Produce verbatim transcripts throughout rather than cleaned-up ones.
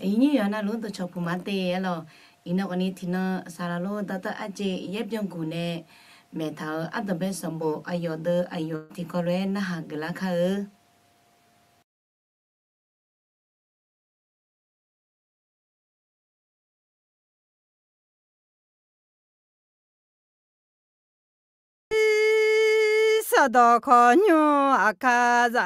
Aqyuif nyir yawqha navluf dawqcawq puq ma te aer lawq. Iqnan khawfni tiqnan saqlaq lor dawrtawv arjeq yaer byan guq nae maeqtaq-euq ardanqbae sanqbof aqyawf deuv aqyawf tiqkawv lof-aer narhaq geuflar kar-eu. Sardawq khawqnymr aqkar za,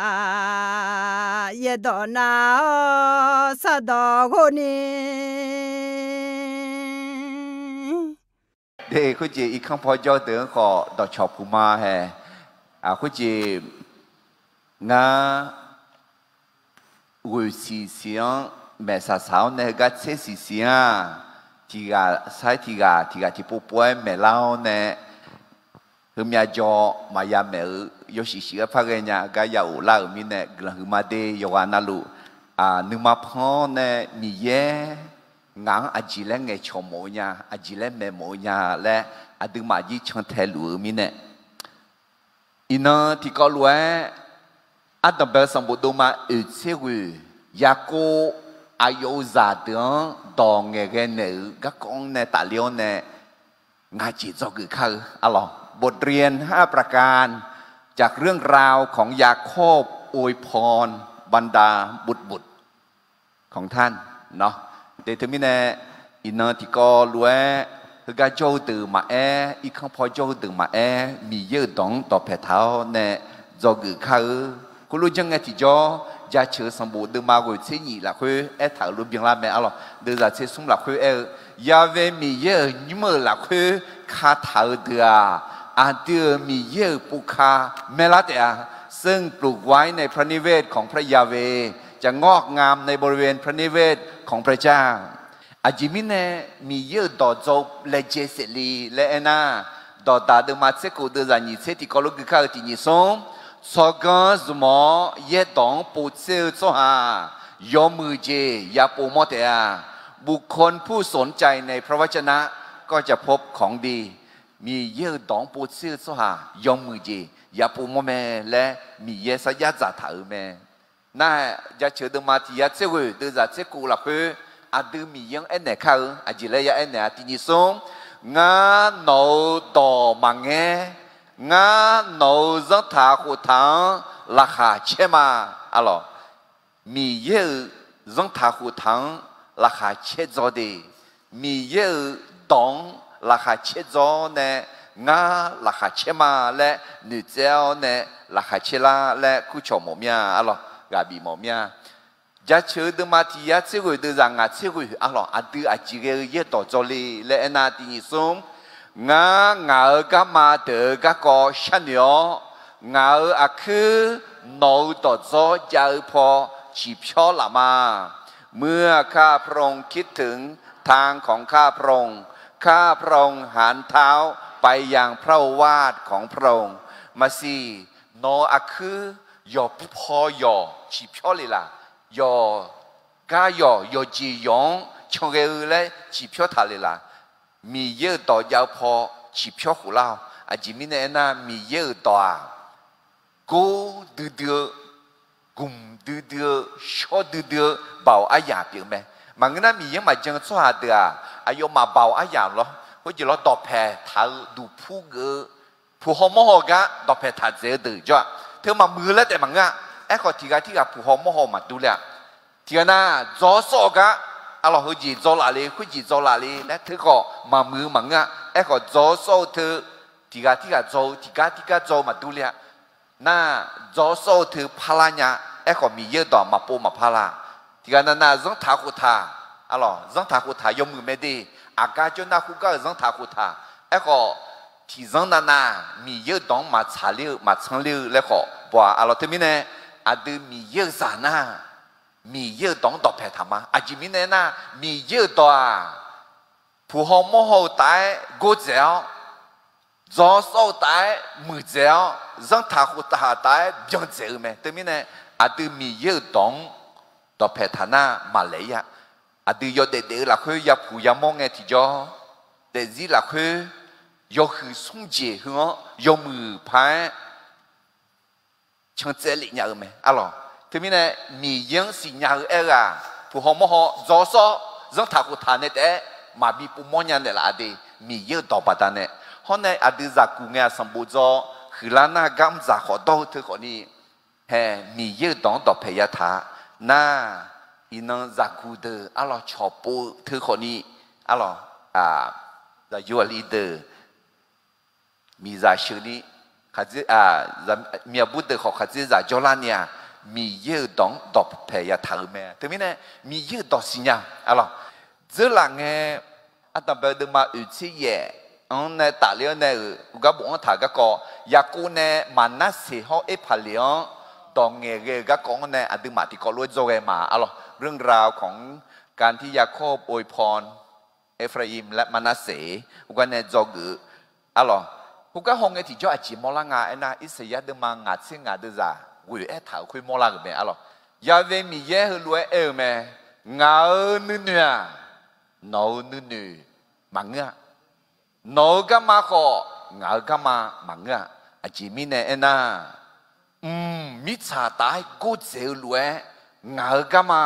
yaerdawq nar-awr sardawq ghov ni. De khoerjeq irkanr paw jawr deuq-anr khawf dawqcawq puq ma hae. Khoerjeq ngar ghoeq siq siq-anr maeqsaq saq-awr nae heugar tser siq siq-anr, tiq ghaq sair tiq ghaq, tiq ghaq tiqpov pov-aer maeqlar-awr nae, heumyav jaw maqya maeq-eu yawshuif shuif-aer par ghaenya gar ya of lar-euq mirnae guiqlanq huiqma de. Yawqghaq navluf nuima pan-awr nae Miqyaer ngaq-anr aqjeq laer ngaeqcawq mawf-eu nya, aqjeq laer maeq mawf-eu nya laer aqduimaf jir cantae luf-eu mirnae, iqnan tiqkawv lof-aer ardanqbae sanqbof dovma oeq tser ghoeq Yaqkov aqyawf-euq zaqdeuq-anr dawq ngaeqghae naeq-euq garkawv-anr nae tafler-awr nae ngaq jeq dzawgeuf kar-eu arlawq. บทเรียนห้าประการ จากเรื่องราวของยาโคบอวยพรบรรดาบุตรๆ ของท่านเนาะ. De teumirnae, iqnan tiqkawv lof-aer heugar jawr-eu deuq maqaer, irkanr paw jawr-eu deuq maqaer, Miqyaer-euq dawq-anr dawqpae taq-awr nae dzawgeuf kar-eu. Khoerlof janr ngae tiqjawr, Jaceuq sanqbof deuvma ghoeq tser nyif lafkhoer aertaq-euq lof byanlar mae arlawq. Deuvzaq tser smr lafkhoer aer-eu, Yahweh Miqyaer-euq nymr-euq lafkhoer kataq-eu deuq-aq, aqdui-euq Miqyaer-euq povka maerlar taef-a. ซึ่งปลูกไว้ในพระนิเวศของพระยาเวห์ จะงอกงามในบริเวณพระนิเวศของพระเจ้า Aqjeq mirnae Miqyaer-euq dawq dzaw-eu laejae saefle laer aernar, Dawqdaq deuvma tser kof deuvzaq nyiq tser tiqkawv lof gui kar-eu tiq nyiq smr, tsawrganr zmq-awr yaerdawq-anr povtser-eu tsawrhaq yawmuiq jeq yapov mawr taef-a. บุคคลผู้สนใจในพระวจนะก็จะพบของดี Miqyaer-euq dawq-anr povtser-eu tsawrhaq yawmuiq jeq yapov mawr mae laer Miqyaer sarjax dzaqtaq-euq mae. Nar-aq, Jaceuq deuvma tiq yar tser ghoeq deuvzaq tser kof lafkhoer aqdui Miqyaer-anr aernaeq kar-eu aqjeq laer ya aernaeq-a. Tiq nyiq smr, Ngar nawq-euq dawq maqngaer. Ngar nawq-euq zanrtaq khoftaq-anr laqkhaq caer ma. Arlawq, Miqyaer-euq zanrtaq khoftaq-anr laqkhaq caer dzaw de. Miqyaer-euq dawq-anr laqkhaq caer dzaw-awr nae, ngar laqkhaq caer ma laer noeqtsaev-awr nae laqkhaq caer lar laer kurcawq mawf mir-a. Arlawq, ghaq bif mawf mir-a. Jaceuq-eu deuvma tiq yar tser ghoeq deuvzaq ngaq tser ghoeq arlawq, aqdui aqjeq ghae-eu yaerdawq dzaw le laer aernar, tiq nyiq smr, Ngar ngaq-euq garma deuq-eu garkawv sharnoeq-awr, ngaq-euq aqkuir nawq-euq dawqdzawr jav-eu paw ciqpyawr laf ma. เมื่อข้าพระองค์คิดถึงทางของข้าพระองค์ ข้าพระองค์หันเท้าไปยังพระโอวาทของพระองค์ Maqsiq, nawq-euq aqkuir yawqpov paw yawq ciqpyawr le laf. Yawq gar yawq, yawqjeq yawq-anr can ghae-eu laer ciqpyawr taq le laf. Miqyaer-euq dawq jav-eu paw ciqpyawr khof lar-awq. Aqjeq mirnae aernar, Miqyaer-euq dawq-aq, gor duidui-eu, gmq duidui-eu, shawr duidui-eu, baoq aryaq pyeuf-eu mae. Maqngeur nar, Miqyaer-anr maqjan-eu tsawrhaq deuq-aq, aqyawfmaf baoq aryaq lawr, khoerjeq lawr dawqpaeq taq-eu duqpur geuf-eu, puq haw mawr haw gar dawqpaeq taq dzaeq-eu deuq jawr-aq, teu maqmuiq-eu laer taef maqngeur-a. Aerkhawf, tiq ghaq tirghaq puq haw mawr haw maqdur le-a. Tiq ghaq nar, dzawr sawr-eu gar, arlawq, heujeq dzaw laf le, khoerjeq dzaw laf le laer teu khawf maqmuiq-eu maqngeur-a. Aerkhawf, dzawr sawr-eu teu, tiq ghaq tirghaq dzaw-eu, tiq gar tirgar dzaw-eu maqdur le-a. Nar, dzawr sawr-eu teu parlar nya. Aerkhawf, Miqyaer-euq dawq maqpov maqpar la. Tiq ghaq nav nav zanrtaq khoftaq, arlawq, zanrtaq khoftaq yawmuiq mae de. Aqgar jawrnar khoergar-euq zanrtaq khoftaq. Aerkhawf, tiqzanr nav nav Miqyaer-euq dawq-anr maqtsaq ler-eu, maqtsanr ler-eu laer khawf baw-a. Arlawq, teumirnae aqdui Miqyaer-euq zaq nar, Miqyaer-euq dawq-anr dawqpaeq taq ma. Aqjeq mirnae aernar, Miqyaer-euq dawq-aq, puq haw mawr haw-eu taf-aer gordzaeq-awr, dzawr sawr-eu taf-aer muiqdzaeq-awr, zanrtaq khoftaq taf-aer byandzaeq-eu mae. Teumirnae, aqdui Miqyaer-euq dawq-anr dawqpaeq taq nar maqlaeq-ir-a. Aqdui yawdaef daef-eu lafkhoer yapuq yamawr ngae tiqjawr, daefzir lafkhoer yawhuiq smr jeq heu-anr yawmuiq paq-aer cantsaev lef nya-eu mae arlawq. Teumirnae, Miqyaer-anr siqnya-eu aer-eu-aq, Guq haw mawr haw dzaw sawr, zanrtaq khoftaq nae taef-aer maqbi povmawr nya naeqlaf-a de. Miqyaer-euq dawq baqdanae. Hawr nae aqdui zaqguq ngae-aq sanqbof dzaw huiqlar nar, garmr dzaq khawf dawr-eu teu khawfni, hae, Miqyaer-euq dawq-anr dawqpae yataq-a nar, iqnan zaqguq deuq arlawq cawqpov-eu teu khawfni, arlawq, zaqyo aqli deuq miqzaq sheuqni, khaqdzer, miqbur deuq khawf khaqdzerzaq jawrlar ni-aq, Miqyaer-euq dawq-anr dawqpae yataq-euq mae. Teumirnae, Miqyaer-euq dawq siqnya, arlawq, dzeurlaf ngae, ardanqbae-eu deuvma oeq tser yaef-anr nae tafler-awr nae-euq uqgar bofanr taq-euq garkawv, Yaqkov nae Maqnarseq hawr Erpaqleq-anr dawq ngaeqghae-euq garkawv-anr nae aqduimaf tiqkawv lof-aer dzawghae ma, arlawq, เรื่องราวของการที่ยาโคบอวยพร Efraimและมนาเส uqgar nae dzawgeuf-eu, arlawq, khoergar hawngae tiqjawr aqjeq mawrlar nga aernar, Irsaqyar deuvma ngaq tser ngaq deuvzaq ghoeq aertaq-euq khoer mawrlar-euq mae, arlawq. Ya've Miqyaer heulof-aer aer-eu mae, Ngaq-euq nuinoeq-aq, nawq-euq nuinoeq maqngeur-a. Nawq-euq garma khawf, ngaq-euq garma maqngeur-a. Aqjeq mirnae aernar, mq, mirtsaq taf-aer gordzaeq-eu lof-aer, ngaq-euq garma,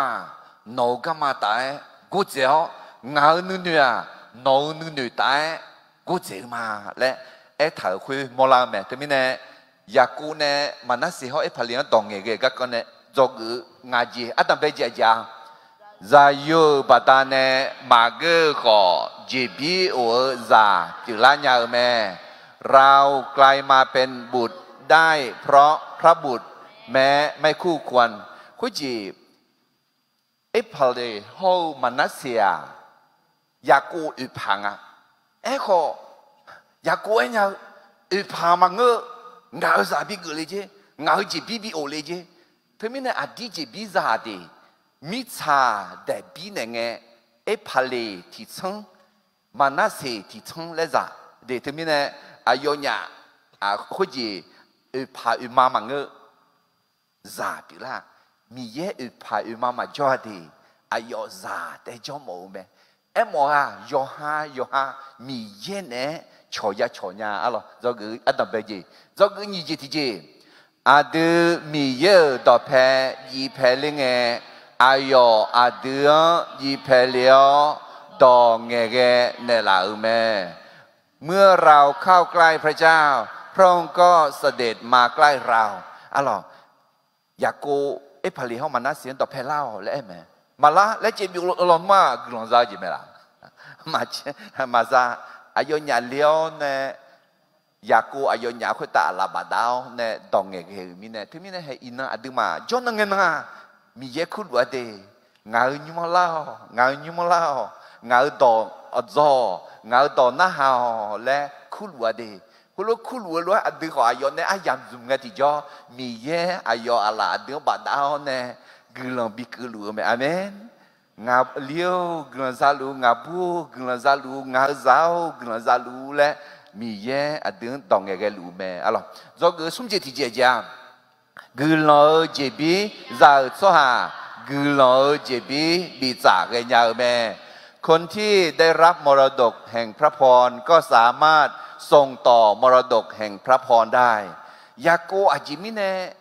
nawq-euq garma taf-aer gordzaeq-awr, ngaq-euq nuinoeq-aq, nawq-euq nuinoeq taf-aer gordzaeq-eu ma laer aertaq-euq khoer mawrlar-eu mae. Teumirnae, Yaqkov nae Maqnarseq hawr Erpaqleq-anr dawq ngaeqghae-euq garkawv nae dzawgeuf-eu ngaq jeq ardanqbae jeq aqjeq-a, zaqyo-euq baqdanae maqgeur-eu khawf, jeqbir of-eu zaq pyeuflar nya-eu mae. เรากลายมาเป็นบุตรได้เพราะพระบุตรแม้ไม่คู่ควร Khoerjeq Erpaqleq hawr-eu Maqnarseq-aq, Yaqkov oeqpaq nga. Aerkhawf, Yaqkov aernya-eu, oeqpaq maqngeur-eu, ngaq-euq zaq bigeuf le jer, ngaq-euq jeqbir bi of le jer. Teumirnae aqdir jeqbir za-aq de, mirtsaq daeqbir naeq ngae, Erpaqleq tiqtsanr, Maqnarseq tiqtsanr laer zaq de. Teumirnae aqyawfnyaf khoerjeq oeqpaq oeqma maqngeur-eu zaq pyeuflar. Miqyaer oeqpaq oeqma maqjawr-a de, aqyawf zaq taef jawr mawf-eu mae. Aermawf-aq, yawqha yawqha Miqyaer naeq-aer cawq ya cawq nya, arlawq, dzawgeuf ardanqbae jeq, dzawgeuf nyiq jeq tiqjeq, aqdui Miqyaer-euq dawqpae bif paeler ngae, aqyawf aqdui-anr bif paeler-awr dawq ngaeqghae naeqlaf-euq mae. เมื่อเราเข้าใกล้พระเจ้า พระองค์ก็เสด็จมาใกล้เรา Arlawq, Yaqkov Erpaqleq hawr Maqnarseq-anr dawqpae lar-awq laer aer mae. Maqlar laer caev byov lawnmr-aq guiqlanq za-eu jeq mae laf? Maqza. Aqyawfnyaf le-awr nae, Yaqkov aqyawfnyaf khoertav aqlaf bafdav-awr nae dawq ngaeqghae-euq mirnae, teumirnae hae iqnan aqduimaf jawrnan ngae nan-aq, Miqyaer kurluf-a de. Ngaq-euq nymr-anr lar-awq, ngaq-euq nymr-anr lar-awq, ngaq-euq dawq awqdzawq-awq, ngaq-euq dawq narhaq-awq laer kurluf-a de. Heulof kurluf-eu lof-aer aqdui khawf aqyawf nae aryamq zmq ngae tiqjawr, Miqyaer aqyawf aqlaf aqdui-anr bafdav-awr nae guiqlanq bikeuv luf-eu mae. Aqmeq. Ngaqli-or guiqlanq za luf-eu, ngaqbur-or guiqlanq za luf-eu, ngaq-euq zaq-or guiqlanq za luf-ur laer, Miqyaer aqdui-anr dawq ngaeqghae luf-eu mae, arlawq. Dzawgeuf smr jeq tiqjeq jeq-aq, guiqlanq-euq jeqbir za-euq tsawrhaq, guiqlanq-euq jeqbir biftsaf ghaenya-eu mae. คนที่ได้รับมรดกแห่งพระพรก็สามารถส่งต่อมรดกแห่งพระพรได้ Yaqkov aqjeq mirnae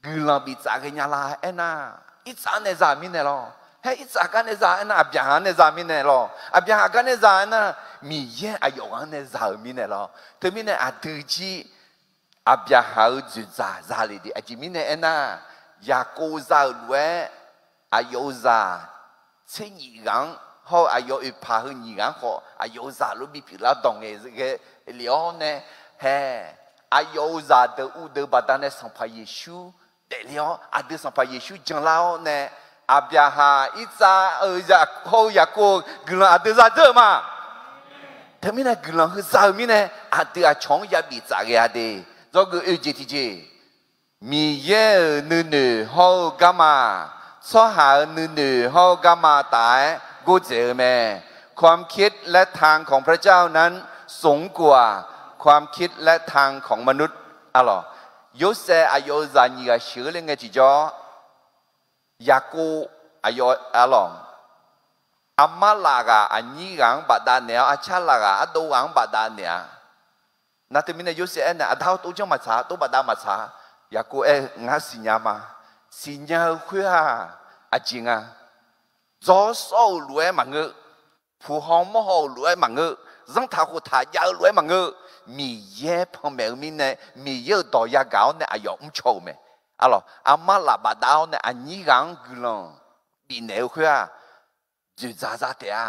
guiqlanq biftsaf ghaenya la aernar, Irtsav-anr nae za-euq mirnae lawr. Haer Irtsav gar nae za aernar, Aqbyaqhaq-anr nae za mirnae lawr. Aqbyaqhaq gar nae za aernar, Miqyaer aqyawf ghaq-anr nae za-euq mirnae lawr. Teumirnae aqdui jir Aqbyaqhaq-euq dzoeqdzaq za le de. Aqjeq mirnae aernar, Yaqkov za-euq lof-aer aqyawf-euq zaq tser nyif ghaq-anr hawr-eu aqyawf oeqpaq heu nyiq ghaq-anr khawf, aqyawf-euq zaq lof bipyeuf lar dawq ngaeqghae lef-awr nae, hae, aqyawf-euq zaqdeuq uvdeuq baqdanae Sanqpaq Yeqsur daefle-awr, aqdui Sanqpaq Yeqsur janlar-awr nae, Aqbyaqhaq, Irtsav-euq zaq hawr-eu Yaqkov-euq guiqlanq aqdui za dzeur-eu ma. Teumirnae guiqlanq heu za-eu mirnae, aqdui aqcawq-anr yabif tsaf ghae-a de. Dzawgeuf oeq jeq tiqjeq, Miqyaer-euq nuinoeq hawr-eu garma, tsawrhaq-euq nuinoeq hawr-eu garma taf-aer gordzaeq-eu mae. ความคิดและทางของพระเจ้านั้นสูงกว่าความคิดและทางของมนุษย์ Arlawq, Yorsaev aqyawf-euq zaq nyiq ghaq sheuq-eu laer ngae tiqjawr, Yaqkov aqyawf, arlawq, armar laf ghaq aqnyir ghaq-anr bafdav naeq-awr, arcar laf ghaq ardov ghaq-anr bafdav naeq-a. Nar teumirnae Yorsaev aernaeq, Aqda-awr, tov janr maqtsaq, tov bafdav maqtsaq. Yaqkov aer-eu, Ngar siqnya ma. Siqnya-eu khoer-aq, aqjeq nga. Dzawr sawr-euq lof-aer maqngeur, puq haw mawr haw-euq lof-aer maqngeur, zanrtaq khoftaq jav-eu lof-aer maqngeur, Miqyaer panmaeq-eu mirnae, Miqyaer-euq dawq yagaq-awr nae aqyawf mrcaw-euq mae. Arlawq, aqma laf bafdav-awr nae aqnyir ghaq-anr guiqlanq bifnaeq-eu khoer-aq, dzoeqdzaq za taef-a,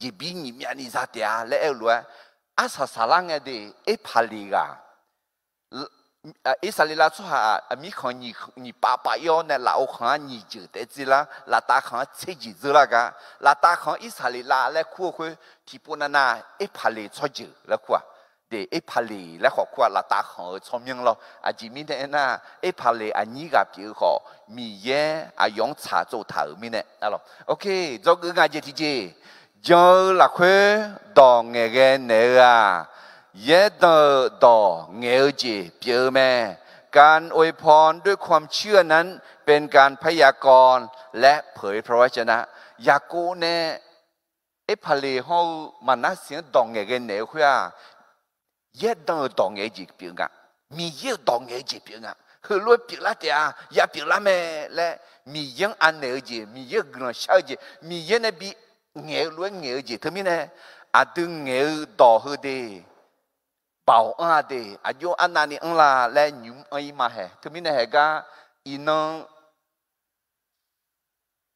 jeqbir nyiq myavni za taef-a laer aer-eu lof-aer, arsaq saqlar ngae de, Erpaqleq ghaq, Irsaqleqlav tsawrhaq mirkhanq nyiq pav pav ir-awr nae lafov khanq-anr nyiq jeuq taef-aer dzerlar, laftav khanq-anr tser jeq dzeur lar gar, laftav khanq-anr Irsaqleqlav laer kur-eu khoer tiqpov navnav Erpaqleq tsawrjeuq laer kur-aq, de Erpaqleq laer khawf kur-aq, laftav khanq-euq tsawrmyanr lawr. Aqjeq mirnae aernar, Erpaqleq aqnyir ghaq pyeuf-eu khawf, Miqyaer aqyawf-anr tsaq tsov taq-euq mirnae, arlawq, ok, dzawgeuf nga jeq tiqjeq, jan-eu lafkhoer dawq ngaeqghae naeq-eu-aq, yaerdanq-euq dawq ngaeq-eu jeq pyeuf-eu mae. การอวยพรด้วยความเชื่อนั้นเป็นการพยากรณ์และเผยพระวจนะ Yaqkov nae Erpaqleq hawr-eu Maqnarseq-anr dawq ngaeqghae naeq-eu khoer-aq, yaerdanq-euq dawq ngaeq-eu jeq pyeuf nga. Miqyaer-euq dawq ngaeq-eu jeq pyeuf nga. Heulof-aer pyeuflar taef-a, ya pyeuflar mae laer, Miqyaer-anr anaeq-eu jeq, Miqyaer-euq guiqlanq shar-eu jeq, Miqyaer nae bi ngaeq-eu lof-aer ngaeq-eu jeq teumirnae, aqdui ngaeq-eu dawq heu de, Baoq anr-a de, aqjox arnavni anr la laer nymq-mr anr-ir ma hae. Teumirnae haegar, iqnan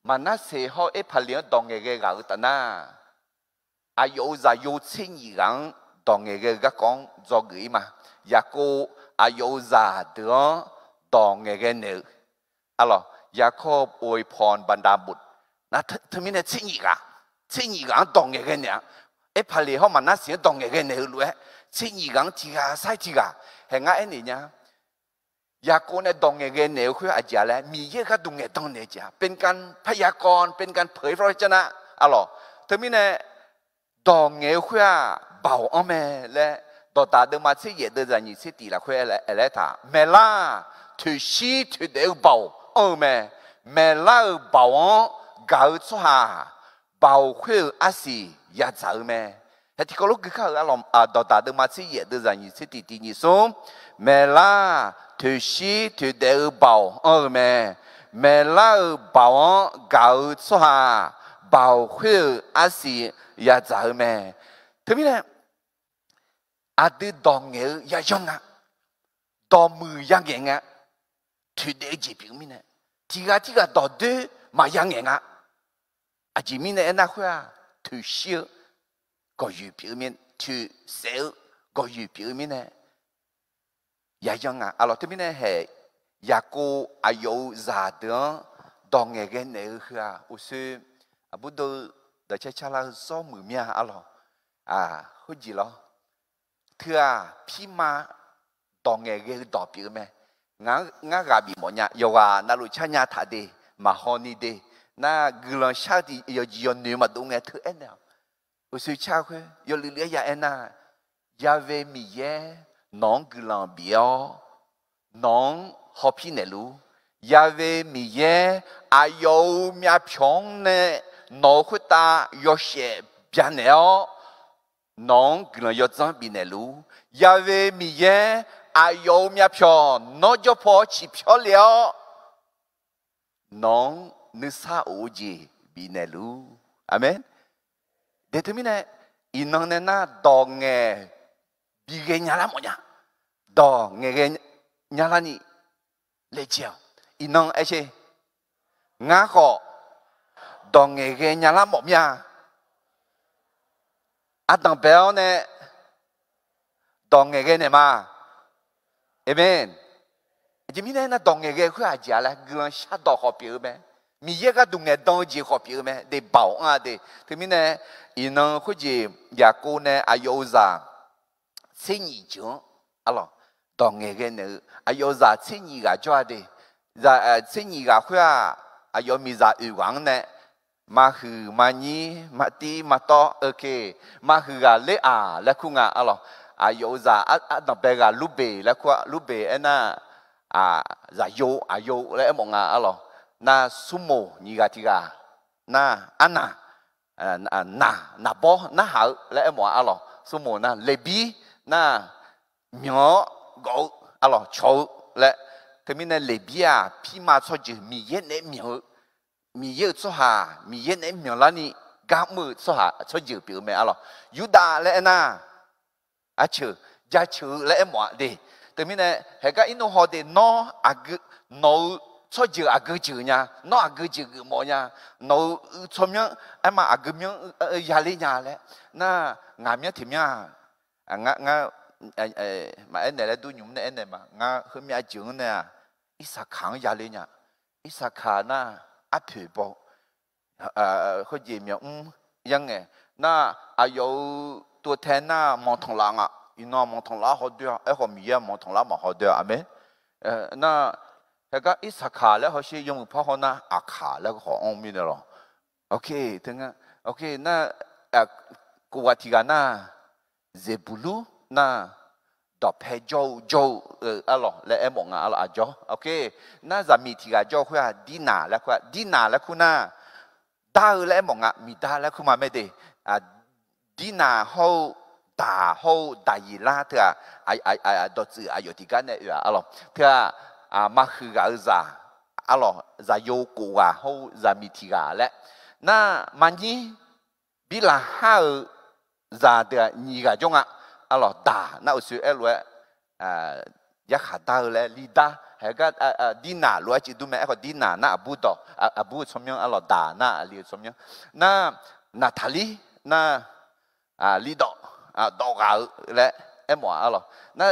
Maqnarseq hawr-eu Erpaqleq-anr dawq ngaeqghae ghaq-eu taf nar, aqyawf-euq zaqyo tser nyif ghaq-anr dawq ngaeqghae-eu garkawv-anr dzawgeuf-ir ma. Yaqkov aqyawf-euq zaq deuq-anr dawq ngaeqghae naeq-eu, arlawq, ยาโคบอวยพรบรรดาบุตร teumirnae tser nyif ghaq, tser nyif ghaq-anr dawq ngaeqghae naeq-a. Erpaqleq hawr Maqnarseq-anr dawq ngaeqghae naeq-eu lof-aer, tser nyif ghaq-anr tiq ghaq sar-ir tiq ghaq, haeq ngar aernaeq nya. Yaqkov nae dawq ngaeqghae naeq-eu khoer aqjeq-a laer, Miqyaer gharduq ngaeqdan naeq jeq-a, เป็นการพยากรณ์ เป็นการเผยพระวจนะ arlawq. Teumirnae dawq ngaeq-eu khoer-aq, Baoq anr mae laer, Dawqdaq deuvma tser yaef deuv zaqnyiq tser tiq lafkhoer aerlaer taq, Maeqlar-aq, toeqshir toeqdaef-eu Baoq anr-eu mae. Maeqlar-euq Baoq-anr gaq-eu tsawrhaq, Baoq khoer-euq arsiq yadzaq-eu mae. Hae tiqkawv lof gui kar-euq, Dawqdaq deuvma tser yaef deuv zaqnyiq tser tiq tiq nyiq smr, Maeqlar-aq, toeqshir toeqdaef-eu Baoq anr-eu mae. Maeqlar-euq Baoq-anr gaq-eu tsawrhaq, Baoq khoer-euq arsiq yadzaq-eu mae. Teumirnae aqdui dawq ngaeq-eu yayanr nga, dawqmuiq yangaeq nga, toeqdaef-eu jeq pyeuf-eu mirnae, tiq ghaq tirghaq dawqdoer maqya ngaeq nga. Aqjeq mirnae aernar khoer-aq, toeqshir-eu gawqyoeq pyeuf-eu mirnae, toeqsaef-eu gawqyoeq pyeuf-eu mirnae, yayanr nga, arlawq. Teumirnae haeq, Yaqkov aqyawf-euq zaqdeuq-anr dawq ngaeqghae naeq-eu heu-aq, uqshoe aqbur dov-eu dawqcaer carlar-eu zawr muiq mir-a, arlawq. Khoerjeq lawr, teu-aq, pirma dawq ngaeqghae-eu dawq pyeuf-eu mae. Ngar ghaq bif mawf nya, yawqghaq navluf car nya taq de, maqhaw ni de, nar guiqlanq shar-eu tiq yawqjeq yawqnoeq maqdov ngae teu aernaeq-awq. Uqshoe car khoer yawluiv luiv-aer ya aernar, Yahweh Miqyaer nawq-anr guiqlanq bif-awr, nawq-anr hawpir naeqluf-ur. Yahweh Miqyaer aqyawf-euq myavpyawq-anr nae nawq-euq khoertav yawshaef byanaeq-awr, nawq-anr guiqlanq yawdzanr bifnaeq luf-ur. Yahweh Miqyaer aqyawf-euq myavpyawq nawr jawr paw ciqpyawr le-awr, nawq-anr nuisar of-eu jeq bifnaeq luf-ur. Aqmeq. De teumirnae, iqnan nae nar dawq ngaeq bighae nyalar mawfnya. Dawq ngaeqghae nyalarni laejae-awq. Iqnan aer sher. Ngar khawf dawq ngaeqghae nyalar mawf mir-a. Ardanq bae-awr nae dawq ngaeqghae naeq ma. Aqmeq. Aqjeq mirnae aernar, dawq ngaeqghae khoer aqjeq-a laer guiqlanq shardawq khawf pyeuf-eu mae. Miqyaer gharduq ngaeqdan-eu jeq khawf pyeuf-eu mae. De baoq anr-a de. Teumirnae, iqnan khoerjeq Yaqkov nae aqyawf-euq zaq tser nyif jeuq-anr, arlawq, dawq ngaeqghae naeq-eu aqyawf-euq zaq tser nyif ghaq jawr-a de. Tser nyif ghaq khoer-aq, aqyawf miqzaq oeq ghaq-anr nae maqhuiq maqnyir maqtiv maqtawv, maqhuiq ghaq ler-aq laer kur nga, arlawq. Aqyawf-euq zaq ardanq bae ghaq Lurbeq laer kur-a. Lurbeq aernar, zaqyo aqyo laer aermawf nga, arlawq. Nar Smrmoq nyiq ghaq tiq ghaq, nar arnaq, naq, naqbawr narhaq-eu laer aermawf-a, arlawq. Smrmoq nar Leqbir nar myanq-awr gawf-eu, arlawq, cawq-eu laer. Teumirnae Leqbir-aq, pirma tsawrjeuq Miqyaer naeq-aer myanq-eu Miqyaer-euq tsawrhaq, Miqyaer naeq-aer myanqlarni gar mr-eu tsawrhaq tsawrjeuq pyeuf-eu mae arlawq. Yurdav laer aernar, arceuq, jaceuq-eu laer aermawf-a de. Teumirnae, haeqgar irnov haw de, nawr aqgeu, nawq-eu tsawrjeuq aqgeu jeuq nya, nawr aqgeu jeq geufmawf nya, nawq-eu tsawrmyanr aerma aqgeu myanr yaler nya laer nar, ngaq myanr teq myanr-aq, ngar, ngar maqaer naeq laer dur nymq-mr nae aernaeq ma. Ngar heumyav jeuq-anr nae-aq, Irsaqkaq-anr yaler nya. Irsaqkaq nar, arpoeq baw khoerjeq myaqmr yar ngae, nar, aqyawf-euq tov tae nar manqtanqlaf nga. Iqnan manqtanqlaf-awr hawdoer-a, aerkhawf Miqyaer manqtanqlaf-awr maqhaw doer-a. Aqmeq. Nar, haeqgar Irsaqkaq laer hawsher, yawmuiq par haw nar Aqkaq laer khawf anr-eu mirnae lawq. Oke, teu nga. Oke, nar, kof ghaq tiq ghaq nar, Zeqbuqlur nar, dawqpae jawr-eu jawr-eu arlawq laer aermawf nga arlawq, aqjawr. Oke, nar zaqmiq tiq ghaq jawr-eu khoer-aq, Dirnaq laer kur-a, Dirnaq laer kur nar, dar-eu laer aermawf nga, miqdar laer kur ma mae de. Dirnaq hawr-eu, daq hawr-eu, daqyeq lar teu-aq, dawqtsuif aqyawf tiqgar nae oe-aq arlawq. Teu-aq, maqhuiq ghaq-eu zaq arlawq, zaqyo kof ghaq hawr-eu zaqmiq tiq ghaq laer. Nar, maqnyir, birlaqhar-eu zaqdeuq-aq nyiq ghaq jawr nga arlawq. Daq nar uqshoe aerlof-aer yarkhaq dar-eu laer lidar. Haeqgar, Dirnaq lof-aer civ dur mae. Aerkhawf Dirnaq nar aqbur dawq, aqbur-eu tsawrmyanr arlawq, daq nar aqli-eu tsawrmyanr. Nar, Naqtaqlir nar, lidawf, dawf ghaq-eu laer aermawf-a arlawq. Nar,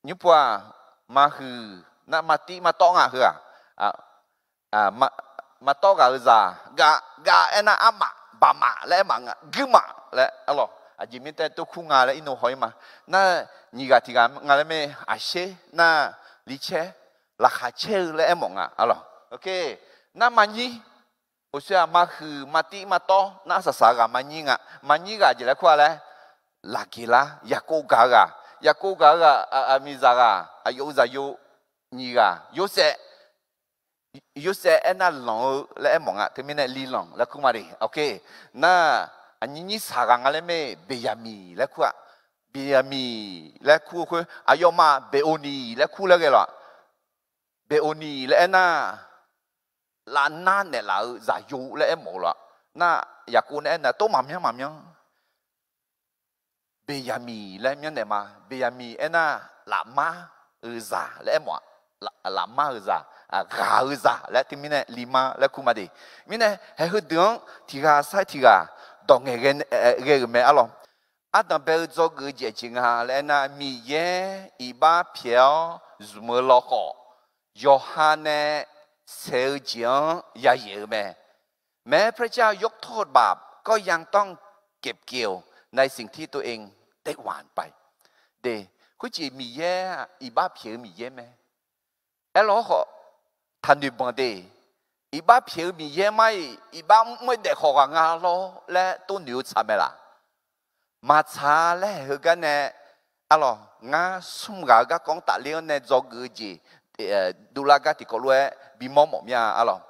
nymrpov-aq, maqhuiq nar, maqtiv maqtawv nga heu-aq, maqtawv ghaq-eu zaq, gav, gav aernar armaf, baqmaf laer aermaf nga, guirmaf laer arlawq. Aqjeq mirnae tae tov kur nga laer irnov haw-ir ma. Nar, nyiq ghaq tiq ghaq nga laer mae. Aqsher nar, licaer, laqkhaq caer-eu laer aermawf nga arlawq. Nar, maqnyir, uqshoe-aq maqhuiq maqtiv maqtawv nar, arsaq saq-eu ghaq maqnyir nga. Maqnyir ghaq jeq laer kur-a laer, Laqgeqlar, Yaqkov gaq-eu ghaq, Yaqkov gaq-eu ghaq, aqmiqzaq ghaq, aqyawf-euq zaqyo nyiq ghaq, Yorsaev, Yorsaev aernar lanq-eu laer aermawf nga. Teumirnae Lilanq laer kur ma de. Oke. Nar, aqnyir nyir saq ghaq nga laer mae. Beqyaqmiq laer kur-a. Beqyaqmiq laer kur-eu khoer aqyawfmaf Beqoqniq laer kur laer ghae lawq. Beqoqniq laer aernar, lavnar naeqlaf-eu zaqyo laer aermawf-eu lawq. Nar, Yaqkov nae aernar tov maqmyanr maqmyanr Beqyaqmiq laer myanrnaeq ma. Beqyaqmiq aernar, lafmar-eu zaq laer aermawf-a. Lafmar-eu zaq, ghaq-eu zaq laer teumirnae Limar laer kur ma de. Mirnae haeq heudeuq-anr tiq ghaq sar tiq ghaq dawq ngaeq ghae-euq mae arlawq. Ardanq bae-eu dzawgeuf-eu jeq aqjeq nga laer aernar, Miqyaer iqbax pyaeq-awr zmq-eu lawkhawf, yawqha nae saeq-eu jeq-anr yayaeq-eu mae. แม้พระเจ้ายกโทษบาป ก็ยังต้องเก็บเกี่ยวในสิ่งที่ตัวเองได้หว่านไป De, khoerjeq Miqyaer iqbax pyaeq-eu Miqyaer mae. Aerlawr khawf, taqnoeq banq de. Iqbax pyaeq-eu Miqyaer mar-iq, iqbax mr-aer daef khawf ghaq nga lawr laer tov noeq-eu tsaq mae laq? Maqtsaq laer haeq heugar nae, arlawq, ngar smr ghaq-eu garkawv-anr tafler-anr nae dzawgeuf-eu jeq dovlar gar tiqkawv lof-aer bimawr mawf mir-a arlawq.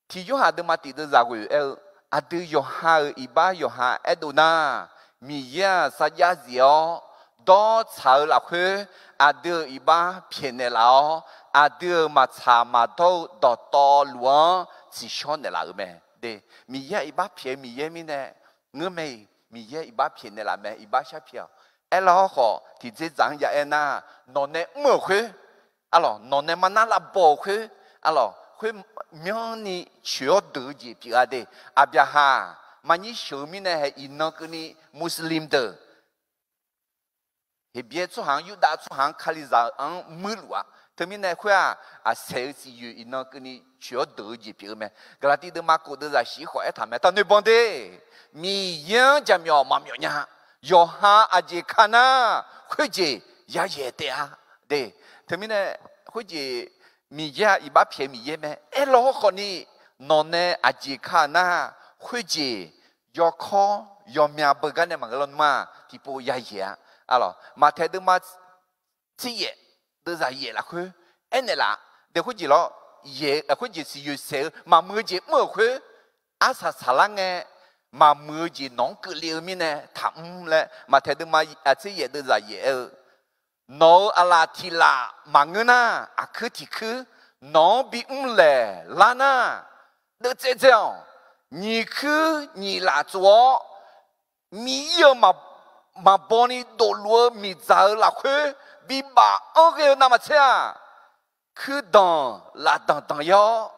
Tiq Yorhaq deuvma tiq deuv zaq ghoeq aer-eu, aqdui yawqha-euq iqbax yawqha aerdov nar, Miqyaer-aq sarjax zif-awr dawrtsaq-eu lafkhoer, aqdui-euq iqbax pyaeqnaeq laf-awr, aqdui-euq maqtsaq maqdawr-eu dawqtawvluf-anr tsiqshawr naeqlaf-euq mae. De, Miqyaer-aq iqbax pyaeq-eu Miqyaer mirnae, ngeurmae-iq Miqyaer iqbax pyaeqnaeq laf mae, iqbax shar pyaeq-awq. Aerlar-awr khawf, tiqdzerdzaq-anr ya aer nar, nawq nae mr-euq khoer, arlawq, nawq nae mar nar lavbaw-euq khoer, arlawq, khoermyanrni coeq-awr deuq-eu jeq pyeuf-a de. Aqbyaqhaq maqnyir sheuq-eu mirnae hae iqnan keuvni Muslim deuq, Heqbyaer tsawrhaq-anr, Yurdav tsawrhaq-anr Kalizaq-anr muirluf-a. Teumirnae khoer-aq, aqsaeq-eu siqyoeq iqnan keuvni coeq-awr deuq-eu jeq pyeuf-eu mae. Gaqlaqtiv deuvma kof deuv zaqsiq khawf aertaq mae, taqnoeq banq de. Miqyaer-anr jaqmyawf maqmyawf nya. Yawqha aqjeq ka nar, khoerjeq yayaeq taef-a de. Teumirnae khoerjeq Miqyaer-aq iqbax pyaeq-eu Miqyaer mae. Aerlawr khawfni, nawq nae aqjeq ka nar, khoerjeq yawkawr yawmya beugar nae maqngeur lawnmr-aq, tiqpov yayaeq-a. Arlawq, Maqtaeq deuvma tseryaef deuvzaq yaef lafkhoer aernaeq laf. De khoerjeq lawr, yaeq khoerjeq siqyoeq saeq-eu maqmuiq-eu jeq mr-euq khoer, arsaq saqlar ngae, maqmuiq-eu jeq nawq-anr keuvle-eu mirnae taqmr laer Maqtaeq deuvma tseryaef deuvzaq yaef aer-eu, nawq-euq aqlaf tiq laf maqngeur nar, aqkuir tiq kuir nawq-anr bimr laeq lar nar, deuvtsaev dzae-awq. Nyiq kuir nyiq laf tsof-awr, Miqyaer-euq maqbaw ni dofluf-eu miqdzaq-euq lafkhoer bibaf-anr ghae-eu navmaqtser-aq, kuirdanq lafdanq danq-ir-awr,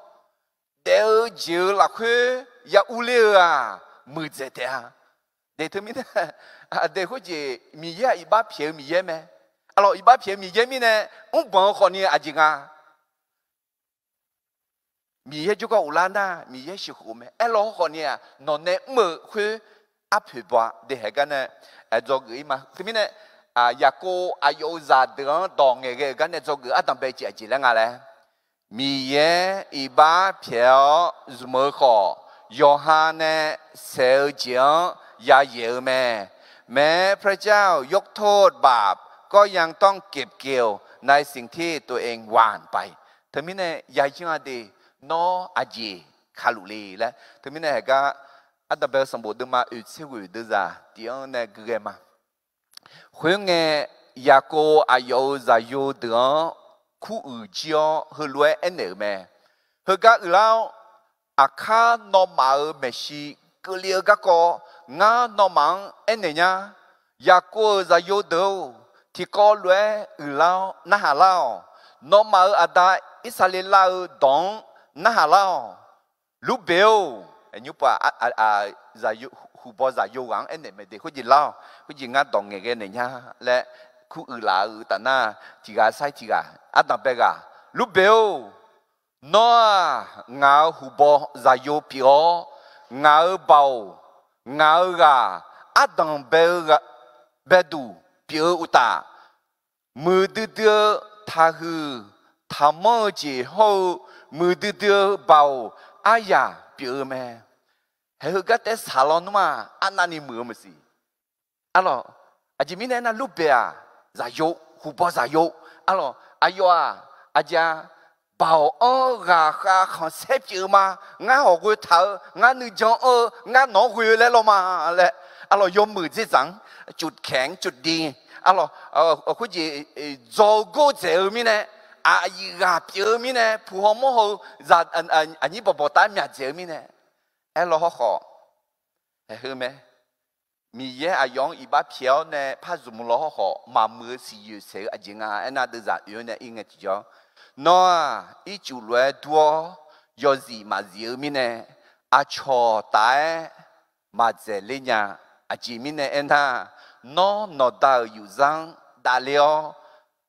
daef-eu jeq-euq lafkhoer ya urler-eu-aq, muiqdzaeq taef-a. Daef teumirnae, daef khoerjeq Miqyaer-aq iqbax pyaeq-eu Miqyaer mae. Arlawq, iqbax pyaeq-eu Miqyaer mirnae, mrbanq-eu khawfni aqjeq nga. Miqyaer jawrgar ghoflar nar, Miqyaer sheuqkhof mae. Aerlaw hawrkhawf ni-aq, nawq nae mr-euq khoer arpoeq baw-a. Daef haeq gar nae dzawgeuf-ir ma. Teumirnae, Yaqkov aqyawf-euq zaqdeuq-anr dawq ngaeqghae-euq gar nae dzawgeuf ardanq bae jeq aqjeq laer nga laer, Miqyaer iqbax pyaeq-awr zmq-eu khawf, yawqha nae saeq-eu jeq-anr yayaeq-eu mae. แม้พระเจ้ายกโทษบาป ก็ยังต้องเก็บเกี่ยวในสิ่งที่ตัวเองหว่านไป Teumirnae yayanr-a de, nawr aqjeq kaluf le laer. Teumirnae haeq gar, ardanq bae-eu sanqbof deuvma oeq tser ghoeq deuvzaq tiq-anr nae guighae ma. Khoerngae, Yaqkov aqyawf-euq zaqyo deuq-anr kuruiq jir-awr heulof-aer aernaeq-euq mae. Heugar uiqlar-awr, aqkar nawmaf-euq maeqshi keuvle-eu garkawv ngar nawmaf-anr aernaeq nya. Yaqkov-euq zaqyo deuq-or, tiqkawv lof-aer uiqlar-awr narhaq lar-awq. Nawmaf-euq aqda Irsaqleqlav-euq dawq-anr narhaq lar-awq. Lurbeq-or, nymr paf, huqbaw zaqyo ghaq-anr aernaeq mae de, khoerjeq lar-awq, khoerjeq ngar dawq ngaeqghae naeq nya laer, kuruiq laf-eu taf nar, tiq ghaq sair tiq ghaq ardanq bae ghaq. Lurbeq-or, nawr-aq, ngaq-euq huqbaw zaqyo pyeuf-awr, ngaq-euq baoq, ngaq-euq ghaq, ardanq bae-eu baeduq pyeuf-eu uqtaf, muiqdui dui-eu taqhuiq taqmanr-eu jeq hawr-eu, muiqdui dui-eu baoq aryaq pyeuf-eu mae. Haeq heugar taef saqlaw nmr-aq, arnavni muiq-eu maqsiq. Arlawq, aqjeq mirnae aernar, Lurbeq-aq, zaqyo, huqbaw zaqyo. Arlawq, aqyawf-aq, aqjeq-a, baoq-anr ghaqkhav khanqsaer pyeuf-eu ma. Ngar hawq ghoe taq-eu, ngar nuijan anr-eu, ngar nawq-anr ghoe-eu laer law ma laer, arlawq, yawmuiq dzerdzaq-anr cuf kaeq-anr cuf di, arlawq, khoerjeq dzaw-eu gordzaeq-eu mirnae, aqyuif ghaq pyeuf-eu mirnae, puq haw mawr haw-eu aqnyir bawqbawq taf-aer myaq dzaeq-eu mirnae, aerlaw hawrkhawf, haeq heu mae. Miqyaer aqyawf-anr iqbax pyaeq-awr nae par zmq law hawrkhawf, maqmuiq-eu siqyoeq saeq-eu aqjeq nga aernar, deuvzaq oe-awr nae ir ngae tiqjawr, nawr-aq, ircuf lof-aer dur-awr, yawzif maqzif-eu mirnae, aqcawq taf-aer maqdzaeq ler nya. Aqjeq mirnae aernar, nawr nawqda-euq yufzar-anr davler-awr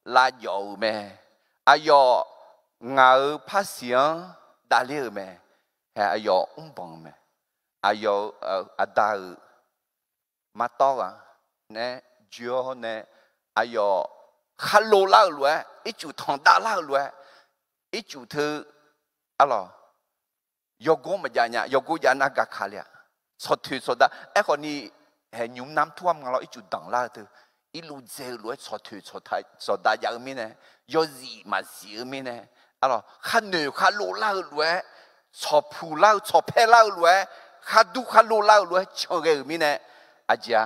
lavjawf-euq mae. Aqyawf ngaq-euq parsiq-anr davler-euq mae. Hae, aqyawf mrbanq-eu mae. Aqyawf-euq aqda-euq martawr ghaq nae joe-awr nae, aqyawf kharlov lar-euq lof-aer, ircuf tanqdav lar-euq lof-aer, ircuf teu, arlawq, yawgor maqjav nya, yawgor jav nar gaqkaq le-aq, tsawqtoeq tsawqdav aerkhawf ni, hae, nymq mr nar mr tuv-a maqnga lawr, ircuf danqlar-eu teu, irluf dzae-eu lof-aer tsawqtoeq tsawqdav jav-eu mirnae, yawzif maqzif-eu mirnae, arlawq, kharnoeq kharlov lar-eu lof-aer, tsawqpuq lar-eu tsawqpaer lar-eu lof-aer, khardur kharlov lar-eu lof-aer can ghae-euq mirnae, aqjeq-a,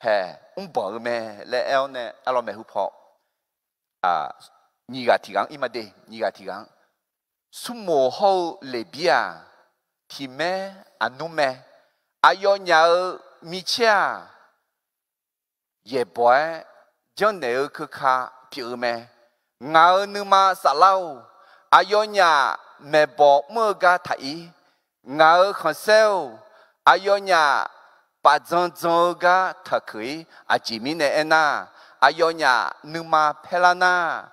hae, mrbanq-eu mae laer aer-awr nae, arlawq, maeqhu paw nyiq ghaq tiq ghaq-anr ir ma de, nyiq ghaq tiq ghaq-anr, smrmoq hawr-eu Leqbir-aq, tiq maer aqnmr mae. Aqyawfnyaf-euq micaer-aq, yaeqbawq-aer janrnaeq-eu keuka pyeuf-eu mae. Ngaq-euq nuima saflar-or, aqyawfnyaf maeqbawq mr-eu gar taq-ir. Ngaq-euq khanqsaer-or, aqyawfnyaf paf dzan dzan-eu gar taqkeuq-ir. Aqjeq mirnae aernar, aqyawfnyaf nuima paerlar nar,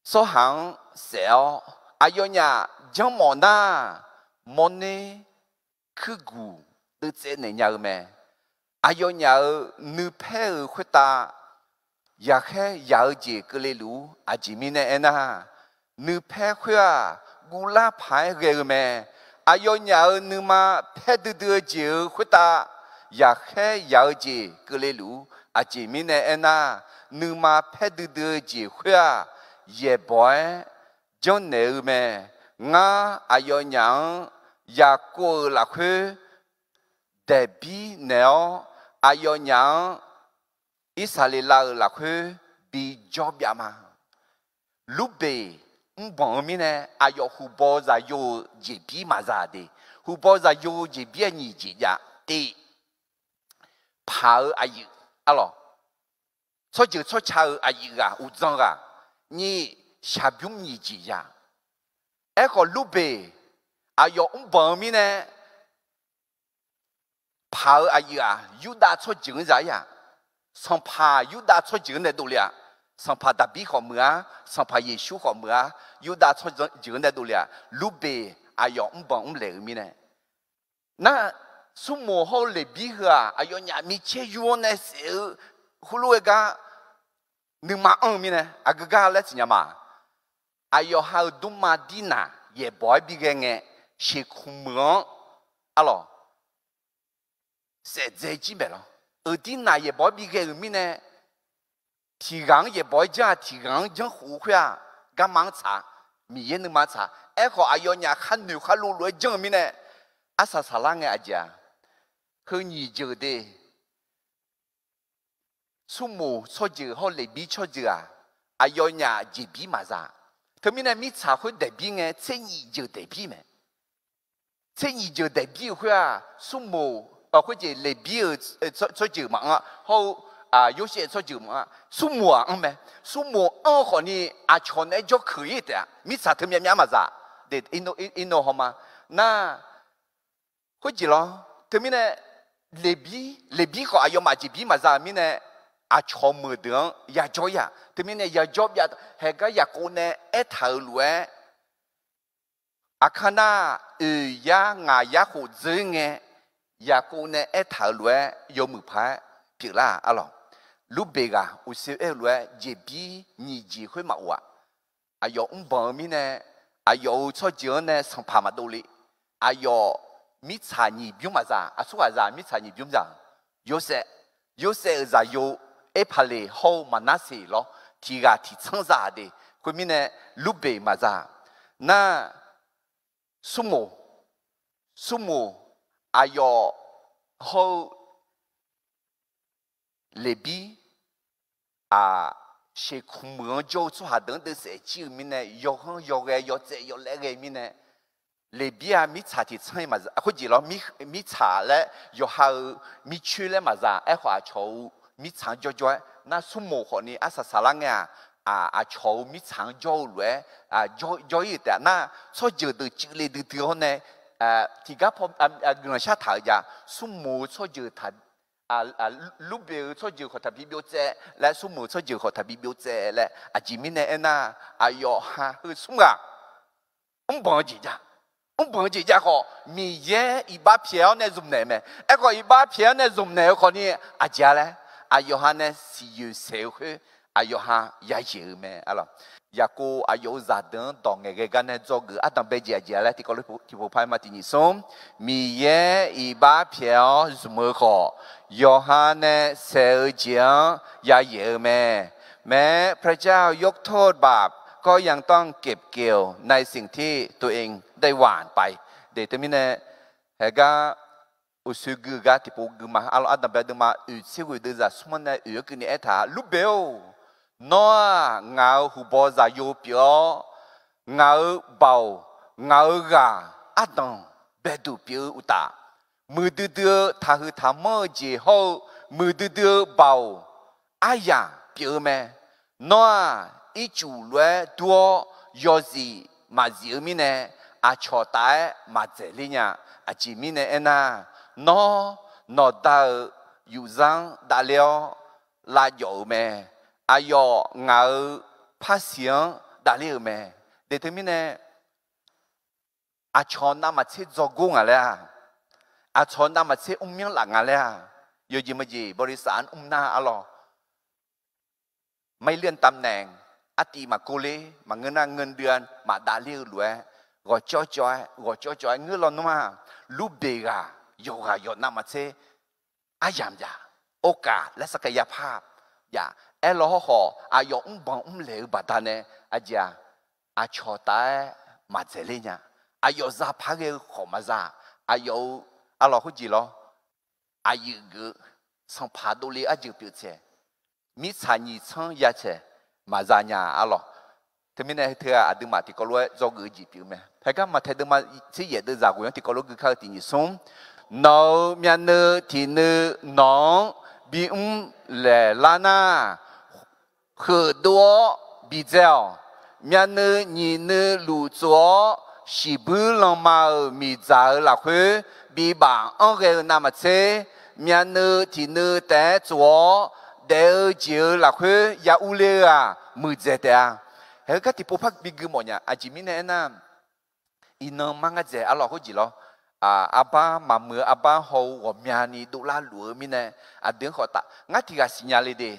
tsawrhaq-anr saef-awr, aqyawfnyaf janrmawf nar, mawrner kuirguq deuvtsaev naeq nya-eu mae. Aqyawfnyaf-euq nuipaer-euq khoertav yaqkhaer yaq-eu jeq keuvle luf-ur. Aqjeq mirnae aernar, nuipaer khoer-aq, guvlar paq-aer ghae-eu mae. Aqyawfnyaf-euq nuima paer duidui-eu jeq-euq khoertav yaqkhaer yaq-eu jeq keuvle luf-ur. Aqjeq mirnae aernar, nuima paer duidui-eu jeq khoer-aq, yaeqbawq-aer janrnaeq-eu mae. Ngar aqyawfnyaf-anr Yaqkov-euq lafkhoer daeqbir naeq-awr, aqyawfnyaf-anr Irsaqleqlav-euq lafkhoer bijawr byav ma. Lurbeq mrbanq-eu mirnae, aqyawf huqbaw zaqyo-eu jeqbir maqza de. Huqbaw zaqyo-eu jeqbir-aq nyiq jeq jav te. Paq-eu aqyuif, arlawq, tsawrjeuq tsawrca-eu aqyuif ghaq uqdzan ghaq, nyiq, shaqbymr nyiq jeq ya. Aerkhawf Lurbeq aqyawf mrbanq-eu mirnae, paq-eu aqyuif-aq Yurdav tsawrjeuq-anr za-ir-aq, sanqpaq Yurdav tsawrjeuq-anr nae dovle-aq, sanqpaq Daqbir khawf meuq-ar, sanqpaq Yeqsur khawf meuq-ar, Yurdav tsawrjeuq-anr nae dovle-aq, Lurbeq aqyawf mrbanq mrlaeq-eu mirnae, nar, Smrmoq hawr-eu Leqbir heu-aq, aqyawfnyaf micaer yur-anr nae saef-eu heulof-aer gar nuima anr-eu mirnae, aqgeu gar laer siqnya ma. Aqyawf ha-euq dmrma Dirnaq yaeqbawq-aer bighae ngae, sheuqkmq meuq-anr, arlawq, saef dzae jir maeq lawr. Euq Dirnaq yaeqbawq-aer bighae-euq mirnae, tiq ghaq-anr yaeqbawq-aer janr-aq, tiq ghaq-anr janrkhof-eu khoer-aq, garma-anr tsaq, Miqyaer nuima tsaq. Aerkhawf aqyawfnyaf khar noeq khar lov lof-aer janr-eu mirnae, arsaq saqlar ngae aqjeq-aq, heu nyiq jeuq de. Smrmoq tsawrjeuq hawr Leqbir tsawrjeuq-aq, aqyawfnyaf jeqbir maqza. Teumirnae mirtsaq khoer daeqbir ngae, tser nyiq jeuq daeqbir mae. Tser nyiq jeuq daeqbir-euq khoer-aq, Smrmoq, khoerjeq Leqbir-euq tsawrjeuq maqanr-a, hawr-eu Yorsaev tsawrjeuq maqanr-a, Smrmoq-aq anr mae. Smrmoq anr-eu khawfni aqcawq naeq-aer jawrkeuq-ir taef-a. Mirtsaq teu myavmyav maqza. Irnov hawma nar, khoerjeq lawr. Teumirnae Leqbir, Leqbir khawf aqyawfmaf jeqbir maqza-euq mirnae, aqcawq meuq deuq-anr yajawr-ir-aq. Teumirnae yajawr byav haegar Yaqkov nae aertaq-euq lof-aer, aqkar nar, oeq yar ngaq yar khof dzeur ngae, Yaqkov nae aertaq-euq lof-aer yawmuiq paq-aer pyeuflar-aq, arlawq. Lurbeq ghaq uqshoe aer-eu lof-aer jeqbir nyiq jeq khoer maqof-aq, aqyawf mrbanq-eu mirnae, aqyawf-euq tsawrjeuq-anr nae sanqpaq maqdov le. Aqyawf mirtsaq nyiq bymr maqza. Aqsurghaq zaq mirtsaq nyiq bymr za. Yorsaev, Yorsaev-euq zaqyo Erpaqleq hawr-eu Maqnarseq lawr, tiq ghaq tiq tsanr za de. Khoermirnae Lurbeq maqza. Nar, Smrmoq, Smrmoq, aqyawf hawr-eu Leqbir, aq, sheuqkmq meuq-anr jawr-eu tsawrhaq deuq-anr deuvsaef jir-eu mirnae, yawghanr yawghae yawtsaev yawlaer ghae mirnae, Leqbir-aq mirtsaq tiq tsanr-ir maqza. Khoerjeq lawr, mirtsaq laer yawqha-euq mircoer laer maqza. Aerkhawf aqcawq-euq mirtsaq-anr jawrjawr-aer nar, Smrmoq khawfni arsaq saqlar ngae-aq, aqcawq-euq mirtsaq-anr jawr-eu lof-aer jawr-ir-euq taef-a nar, tsawrjeuq deuq cuivle duidui-awr nae, tiqgar paw, guiqlanq shar taq-eu jav. Smrmoq-eu tsawrjeuq taq, Lurbeq-eu tsawrjeuq khawf taqbi byov tsaev laer, Smrmoq-eu tsawrjeuq khawf taqbi byov tsaev laer. Aqjeq mirnae aernar, aqyawfha heu smr ghaq mrbanq-eu jeq jav. Mrbanq-eu jeq jav khawf, Miqyaer iqbax pyaeq-awr nae zmqnaeq mae. Aerkhawf iqbax pyaeq-awr nae zmqnaeq-eu khawfni aqjeq-a laer, aqyawfha nae siqyoeq saeq-eu khoer, aqyawfha yayaeq-eu mae, arlawq. Yaqkov aqyawf-euq zaqdeuq-anr dawq ngaeqghae gar nae dzawgeuf ardanq bae jeq aqjeq-a laer tiqkawv lof tiqpov par-aer ma tiqnyif smr. Miqyaer iqbax pyaeq-awr zmq-eu khawf, yawqha nae saeq-eu jeq-anr yayaeq-eu mae. แม้พระเจ้ายกโทษบาป ก็ยังต้องเก็บเกี่ยวในสิ่งที่ตัวเองได้หว่านไป De teumirnae, haegar uqshoe gui-eu gar tiqpov gui ma. Arlawq, ardanq bae deuvma oeq tser ghoeq deuvzaq smr-anr nae oeq-aer keuvni aertaq-a, Lurbeq-or, nawr-aq ngaq-euq huqbaw zaqyo pyeuf-awr, ngaq-euq baoq, ngaq-euq ghaq ardanq baeduq pyeuf-eu uqtaf, muiqdui dui-eu taqhuiq taqmanr-eu jeq hawr-eu muiqdui dui-eu baoq aryaq pyeuf-eu mae. Nawr-aq ircuf lof-aer dur-awr yawzif maqzif-eu mirnae, aqcawq taf-aer maqdzaeq ler nya. Aqjeq mirnae aernar, nawr nawqda-euq yufzar-anr davler-awr lavjawf-eu mae. Aqyawf ngaq-euq parsiq-anr davler-euq mae. De teumirnae, aqcawq navmaqtser dzawgor ngaq laer-aq, aqcawq navmaqtser mrmyanr laf ngaq laer-aq, yawjeq maqjeq บริษัท-anr mr nar, arlawq, ไม่เลื่อนตำแหน่ง, artiv maqkov ler, maqngeur nar เงินเดือน maqdavler-eu lof-aer, ghawqcawv cawv-aer, ghawqcawv cawv-aer ngeur lawnmr-aq, Lurbeq ghaq yawqghaq yawq navmaqtser aryamq jav, โอกาส laer sarkhaeq yapar jav. Aerlaw hawrkhawf, aqyawf mrbanq mrlaeq-eu baqdanae, aqjeq-aq, aqcawq taf-aer maqdzaeq ler nya. Aqyawf zapar ghae-eu khawf maqza. Aqyawf-euq, arlawq, khoerjeq lawr, aqyuif geuf-eu sanqpaq dovle arjeuq pyeuf tsaeq, mirtsaq nyiq tsanr ya tsaeq maqza nya, arlawq. Teumirnae heu teu-aq, aqduimaf tiqkawv lof-aer dzawgeuf-eu jeq pyeuf-eu mae. Haeqgar Maqtaeq deuvma tser yaef deuv zaq ghoeq-anr tiqkawv lof gui kar-eu tiq nyiq smr, nawq-euq myavnuiv tiq nuiv nawq-anr bimr laeq lar nar, heufdov-awr bidzae-awq. Myavnuiv nyiq nuiv luf tsof-awr, shiqbuir lanma-euq miqdzaq-euq lafkhoer bibaf anr ghae-eu navmaqtser, myavnuiv tiq nuiv taef-aer tsof-awr, daef-eu jeq-euq lafkhoer ya urler-eu-aq, muiqdzaeq taef-a. Haeq-eu gar tiqpov par bi gui mawf nya. Aqjeq mirnae aernar, iqnan mar ngar dzaeq arlawq khoerjeq lawr. Arbar maqmuiq-eu arbar haw-eu ghawqmyani dovlar luf-eu mirnae, aqdui-anr khawf taf ngar tiq ghaq siqnya le de.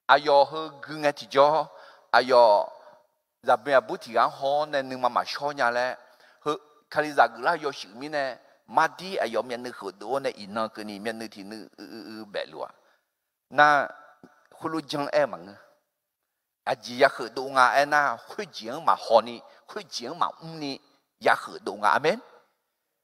Aqyawf heu gui ngae tiqjawr, aqyawf zaqboeq aqbur tiq ghaq-anr haw-awr nae nuima maqshawr nya laer, heu Kalizaq geuflar yawshuif mirnae, mardir aqyawf myavnuiv heufdov-awr nae iqnan keuvni myavnuiv tiq nuiv uiv uiv baef luf-aq. Nar, khoerlof janr aer-eu maqngeur. Aqjeq ya heufdov nga aernar, khoerjeq-anr maqhaw ni, khoerjeq-anr maqmr ni, ya heufdov nga. Aqmeq.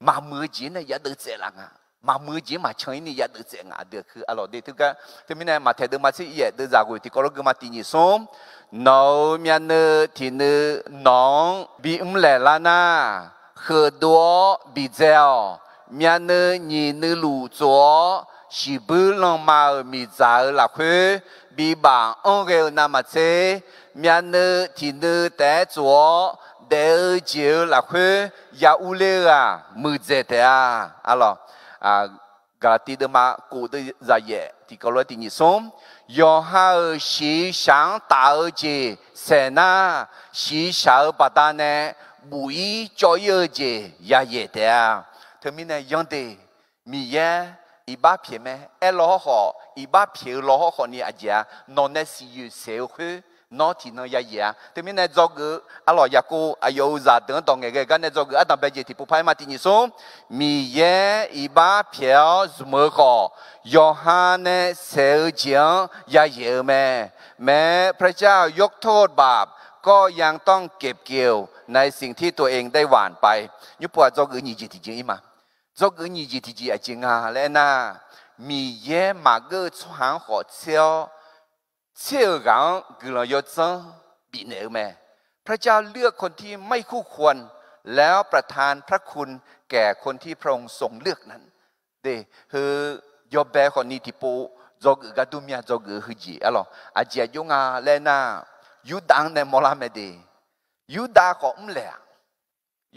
Maqmuiq-eu jeq nae ya deuvtsaev laf nga. Maqmuiq-eu jeq maqcan-ir ni ya deuvtsaev nga. Aqdui-aq, arlawq de teugar. Teumirnae Maqtaeq deuvma tser yaef deuv zaq ghoeq tiqkawv lof gui ma tiq nyiq smr, nawq-euq myavnuiv tiq nuiv nawq-anr bimr laeq lar nar, heufdov-awr bidzae-awq. Myavnuiv nyiq nuiv luf tsof-awr, shiqbuir lanma-euq miqdzaq-euq lafkhoer bibaf anr ghae-eu navmaqtser, myavnuiv tiq nuiv taef-aer tsof-awr, daef-eu jeq-euq lafkhoer ya urler-eu-aq, muiqdzaeq taef-a. Arlawq, Gaqlaqtiv deuvma kof deuv zaq yaef tiqkawv lof-aer tiq nyiq smr, yawqha-euq shiqshaq-anr taf-eu jeq saeq nar, shiqshaq-euq baqdanae buf-ir cawv-ir-eu jeq yayaeq taef-a. Teumirnae yanr de, Miqyaer iqbax pyaeq mae. Aerlaw hawrkhawf, iqbax pyaeq-eu law hawrkhawf ni aqjeq-a, nawq nae siqyoeq saeq-eu khoer, nawr tiqnan yayaeq-a. Teumirnae dzawgeuf-eu arlawq Yaqkov aqyawf-euq zaqdeuq-anr dawq ngaeqghae gar nae dzawgeuf ardanq bae jeq tiqpov par-aer ma tiq nyiq smr, Miqyaer iqbax pyaeq-awr zmq-eu khawf, yawqha nae saeq-eu jeq-anr yayaeq-eu mae. แม้พระเจ้ายกโทษบาป ก็ยังต้องเก็บเกี่ยวในสิ่งที่ตัวเองได้หว่านไป Nymrpov-aq dzawgeuf nyiq jeq tiqjeq-ir ma. Dzawgeuf nyiq jeq tiqjeq aqjeq nga laer aernar, Miqyaer maqgeur-eu tsawrhaq-anr khawf tser-awr, tser-euq ghaq-anr guiqlanq yawdzanr bifnaeq-eu mae. พระเจ้าเลือกคนที่ไม่คู่ควร แล้วประทานพระคุณแก่คนที่พระองค์ทรงเลือกนั้น Heu yawbae khawfni tiqpov dzawgeuf gar dur mir-a. Dzawgeuf-eu heujeq arlawq aqjeq aqjox nga laer aernar, Yurdav-anr nae mawrlar mae de. Yurdav khawf mrlaeq-aq,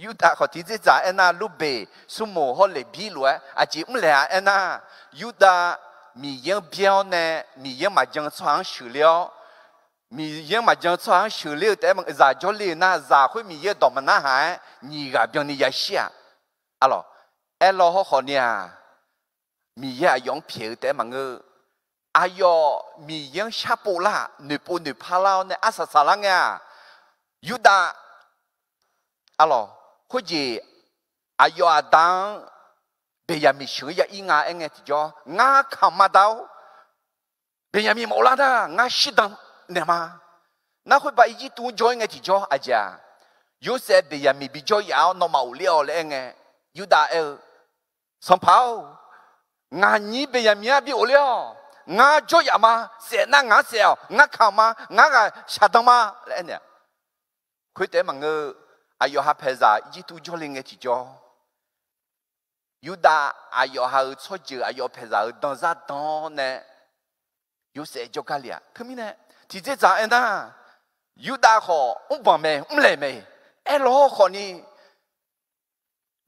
Yurdav khawf tiqdzer dzaq aernar, Lurbeq smrmuiq hawr Leqbir lof-aer aqjeq mrlaeq-a aernar, Yurdav Miqyaer-anr byaer-awr nae Miqyaer-anr maqjan-eu tsawrhaq-anr sheuqler-awr, Miqyaer-anr maqjan-eu tsawrhaq-anr sheuqler-eu taef-aer maqngeur, zaq jawrle-eu nar, zaq khoer Miqyaer-eu dawq maqnar haq-aer nyiq ghaq byanni yashir-aq. Arlawq, aerlaw hawrkhawf ni-aq, Miqyaer aqyawf-anr pyaeq-eu taef-aer maqngeur. Aqyawf Miqyaer-anr sharpov lar, noeqpov noeqpar lar-awr nae arsaq saqlar ngae-aq, Yurdav, arlawq, khoerjeq aqyawf aqda-anr Beqyaqmiq sheuq-anr ya ir nga aer ngae tiqjawr, ngar kamq ma da-or, Beqyaqmiq maqghov lar nar ngar shirdan naeq ma. Nar khoerbav Irjirtuv-anr jawr-ir ngae tiqjawr aqjeq-aq, Yorsaev Beqyaqmiq bijawr yaf-awr nawmaf ghofler-awq laer aer ngae, Yurdav aer-eu, Sanqpaq-or, ngaq nyir Beqyaqmiq-anr bi ghofler-awq. Ngar jawr yaf ma. Saef nar ngaq-anr saef-awq. Ngar kamq ma. Ngar ghaq shaqdan ma laer aer naeq-a. Khoer taef-aer maqngeur, aqyawf ha paeqzaq Irjirtuv jawrle ngae tiqjawr, Yurdav aqyawf ha-euq tsawrjeuq aqyawf paeqzaq-euq danzar dan-awr nae Yorsaev jawrgar le-aq. Teumirnae tiqdzer dzaq aernar, Yurdav khawf mrbanq mae, mrlaeq mae. Aerlaw hawrkhawf ni,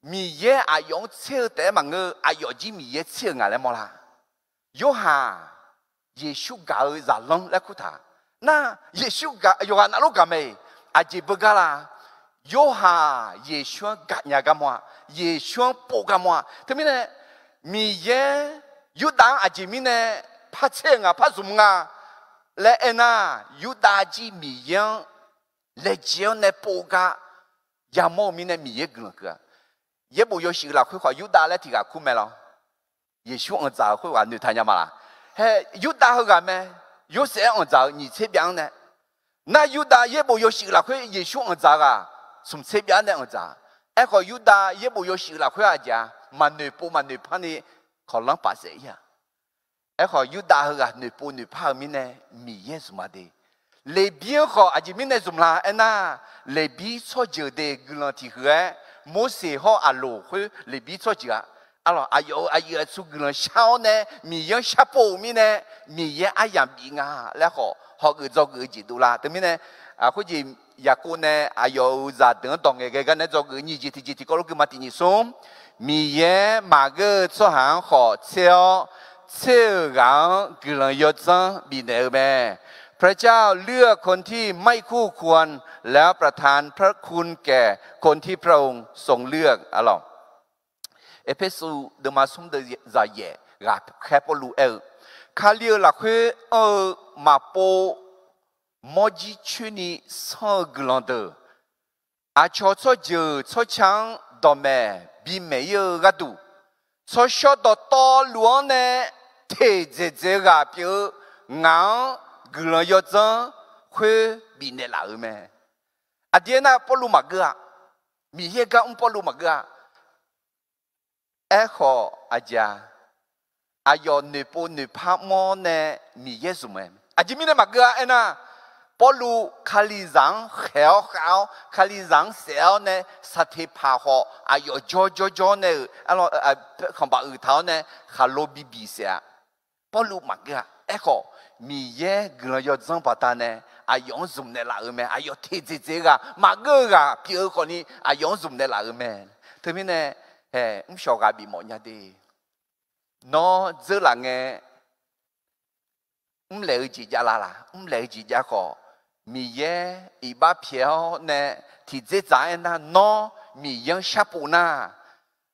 Miqyaer aqyawf-anr tser-eu taef-aer maqngeur, aqyawf jir Miqyaer tser-euq ngaq laer mawrlar. Yorhaq Yeqsur gaq-eu zaqlanr laer kurtaq. Nar, Yeqsur gaq, yawqghaq navluf gaq mae. Aqjeq beugar la? Yorhaq Yeqsur-anr gaqnya garmawr-a. Yeqsur-anr pov garmawr-a. Teumirnae, Miqyaer Yurdav-anr aqjeq mirnae par tser-eu nga, par zmq nga laer aernar, Yurdav jir Miqyaer-anr laejae-awr nae pov gar yamawr-eu mirnae Miqyaer guiqlanq keuv-a. Yaerbof yawshuif lafkhoer khawf Yurdav laer tiq ghaq kur mae lawr. Yeqsur anqdzaq-euq khoerghaq noeqtaq nya ma laq? Hae, Yurdav heughaq mae. Yorsaev-aer anqdzaq-euq nyiq tser byav-anr nae. Nar Yurdav yaerbof yawshuif lafkhoer Yeqsur anqdzaq-eu ghaq smq tser byav nae anqdzaq. Aerkhawf Yurdav yaerbof yawshuif lafkhoer aqjeq-a, maqnoeq pov maqnoeq par ni kawqlanr paf saef-ir-a. Aerkhawf Yurdav heughaq noeqpov noeqpar-eu mirnae Miqyaer zmq ma de. Leqbir-anr khawf aqjeq mirnae zmq la aernar, Leqbir tsawrjeuq deuq guiqlanq tiq huiq-aer, Morseq hawr Aqloq khoer Leqbir tsawrjeuq-a. Arlawq, aqyawf-euq aqyuif aqtsu guiqlanq shar-awr nae Miqyaer-anr sharpov-euq mirnae, Miqyaer aryamq bif nga laer khawf hawgeuf dzawgeuf-eu jeq dovlar. Teumirnae, khoerjeq Yaqkov nae aqyawf-euq zaqdeuq-anr dawq ngaeqghae gar nae dzawgeuf nyiq jeq tiqjeq tiqkawv lof gui ma. Tiq nyiq smr, Miqyaer maqgeur-eu tsawrhaq-anr khawf tser-awr, tser-euq ghaq-anr guiqlanq yawdzanr bifnaeq-eu mae. พระเจ้าเลือกคนที่ไม่คู่ควร แล้วประทานพระคุณแก่คนที่พระองค์ทรงเลือก Arlawq, Erpersu deuvma smr deuv zaqyaef ghaqkhaer Pawrluv aer-eu, Kali-euq lafkhoer anr-eu maqpov mawrjir coerni sanr-eu guiqlanq deuq, aqcawq tsawrjeuq tsawrca-anr dawqmaeq bimaeq ir-eu gharduq, tsawrshawr dawqtawvluf-anr nae teq dzaeqdzaeq-eu ghaq pyeuf-eu ngaq-anr guiqlanq yawdzanr khoer bifnaeq laf-euq mae. Aqdir aernar, Pawrluv maqgeur-a. Miqyaer gar mr Pawrluv maqgeur-a. Aerkhawf aqjeq-a, aqyawf noeqpov noeqpar mr-awr nae Miqyaer zmq-aer, aqjeq mirnae maqgeur-a aernar, Pawrluv Kalizaq-anr khaeq-awr khav-awr, Kalizaq-anr saef-awr nae saqteqpaq khawf aqyawf jawr jawr jawr nae-euq, khanqbaq uiq taq-awr nae khaqlo bibiq saef-a. Pawrluv maqgeur-a. Aerkhawf, Miqyaer guiqlanq yawdzanr baqdanae aqyawf-anr zmq naeqlaf-euq mae. Aqyawf teq dzaeqdzaeq-eu ghaq, maqgeur-eu ghaq pyeuf-eu khawfni aqyawf-anr zmq naeqlaf-euq mae. Teumirnae, mrshawq ghaq bifmawf nya de. Nawr dzeurlaf ngae, mrlaeq-eu jeq jav la laq? Mrlaeq-eu jeq jav khawf, Miqyaer iqbax pyaeq-awr nae tiqdzerdzaq aernar, nawr Miqyaer-anr sharpov nar,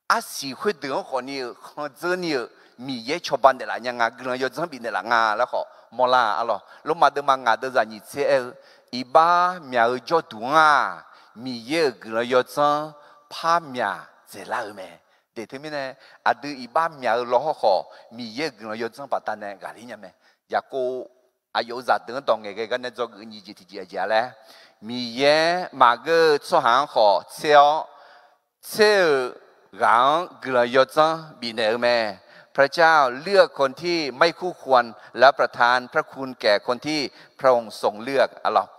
arsiq khoerdeuq-anr khawfni-euq khanqdzeur ni-euq Miqyaer cawba naeqlaf nya nga, guiqlanq yawdzanr bifnaeq laf nga laer khawf mawrlar. Arlawq, Lormav deuvma ngaq deuvzaq nyiq tser aer-eu, iqbax myaq-eu jawrduq-anr-aq, Miqyaer-euq guiqlanq yawdzanr par myaq dzaeqlar-eu mae. Deq teumirnae, aqdui iqbax myaq-eu lawhawr khawf, Miqyaer-euq guiqlanq yawdzanr baqdanae ghaqler nya mae. Yaqkov aqyawf-euq zaqdeuq-anr dawq ngaeqghae gar nae dzawgeuf nyiq jeq tiqjeq aqjeq-a laer, Miqyaer maqgeur-eu tsawrhaq-anr khawf tser-awr, tser-euq ghaq-anr guiqlanq yawdzanr bifnaeq-eu mae. พระเจ้าเลือกคนที่ไม่คู่ควร แล้วประทานพระคุณแก่คนที่พระองค์ทรงเลือก Arlawq,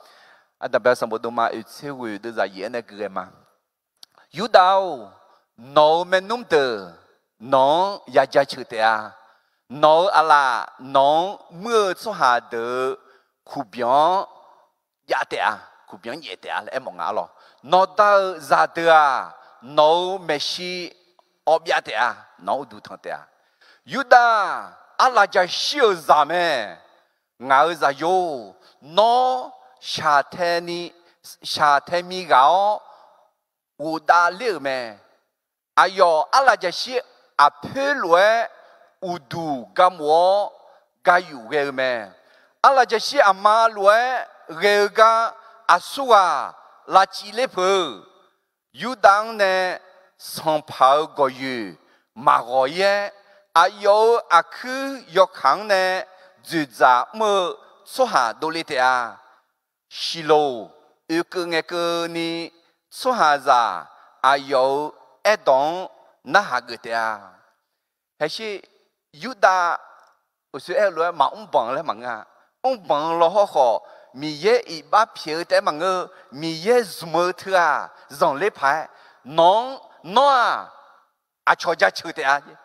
Aqdaq bae sanqbof deuvma oeq tser ghoeq deuvzaq yaef-aer nae guighae ma. Yurdav-or, nawq-euq maernmr deuq nawq-anr ya jaceuq taef-a. Nawq-euq aqlaf nawq-anr muir-eu tsawrhaq deuq-euq kuqbyanq-anr jav taef-a. Kuqbyanq-anr nyaef taef-a laer aermawf nga. Arlawq, nawqda-euq zaqdeuq-aq, nawq-euq maeqshi awv byav taef-a. Nawq-anr uqduq tanq taef-a. Yurdav, arlaf jaqshir-euq zaq mae. Ngaq-euq zaqyo, nawr shaqtae ni, shaqtae mi ghaq-awr ghofdav ler-euq mae. Aqyawf arlaf jaqshir aqpoer lof-aer uqduq garmof-awr gayuf ghae-eu mae. Arlaf jaqshir aqma lof-aer ghae-eu gar aqsurghaq lavcivler peuq-eu, Yurdav-anr nae sanqpaq-euq gawqyoeq maqghawq-ir-aer, aqyawf-euq aqkuir yawkaq-anr nae dzoeqdzaq mr-eu tsawrhaq dovle taef-a. Shiqloq oekeuv ngaekeuvni, tsawrhaqzaq aqyawf-euq aerdawq-anr narhaq geuf taef-a. Haeqshir, Yurdav uqshoe aer-eu lof-aer maqmr banq laer maqngeur-a. Mr banq-eu lawhawr khawf, Miqyaer iqbax pyaeq-eu taef-aer maqngeur-eu, Miqyaer zmq-eu teughaq zanqler paq-aer, nawq-anr, nawr-aq, aqcawq jaceuq taef-a.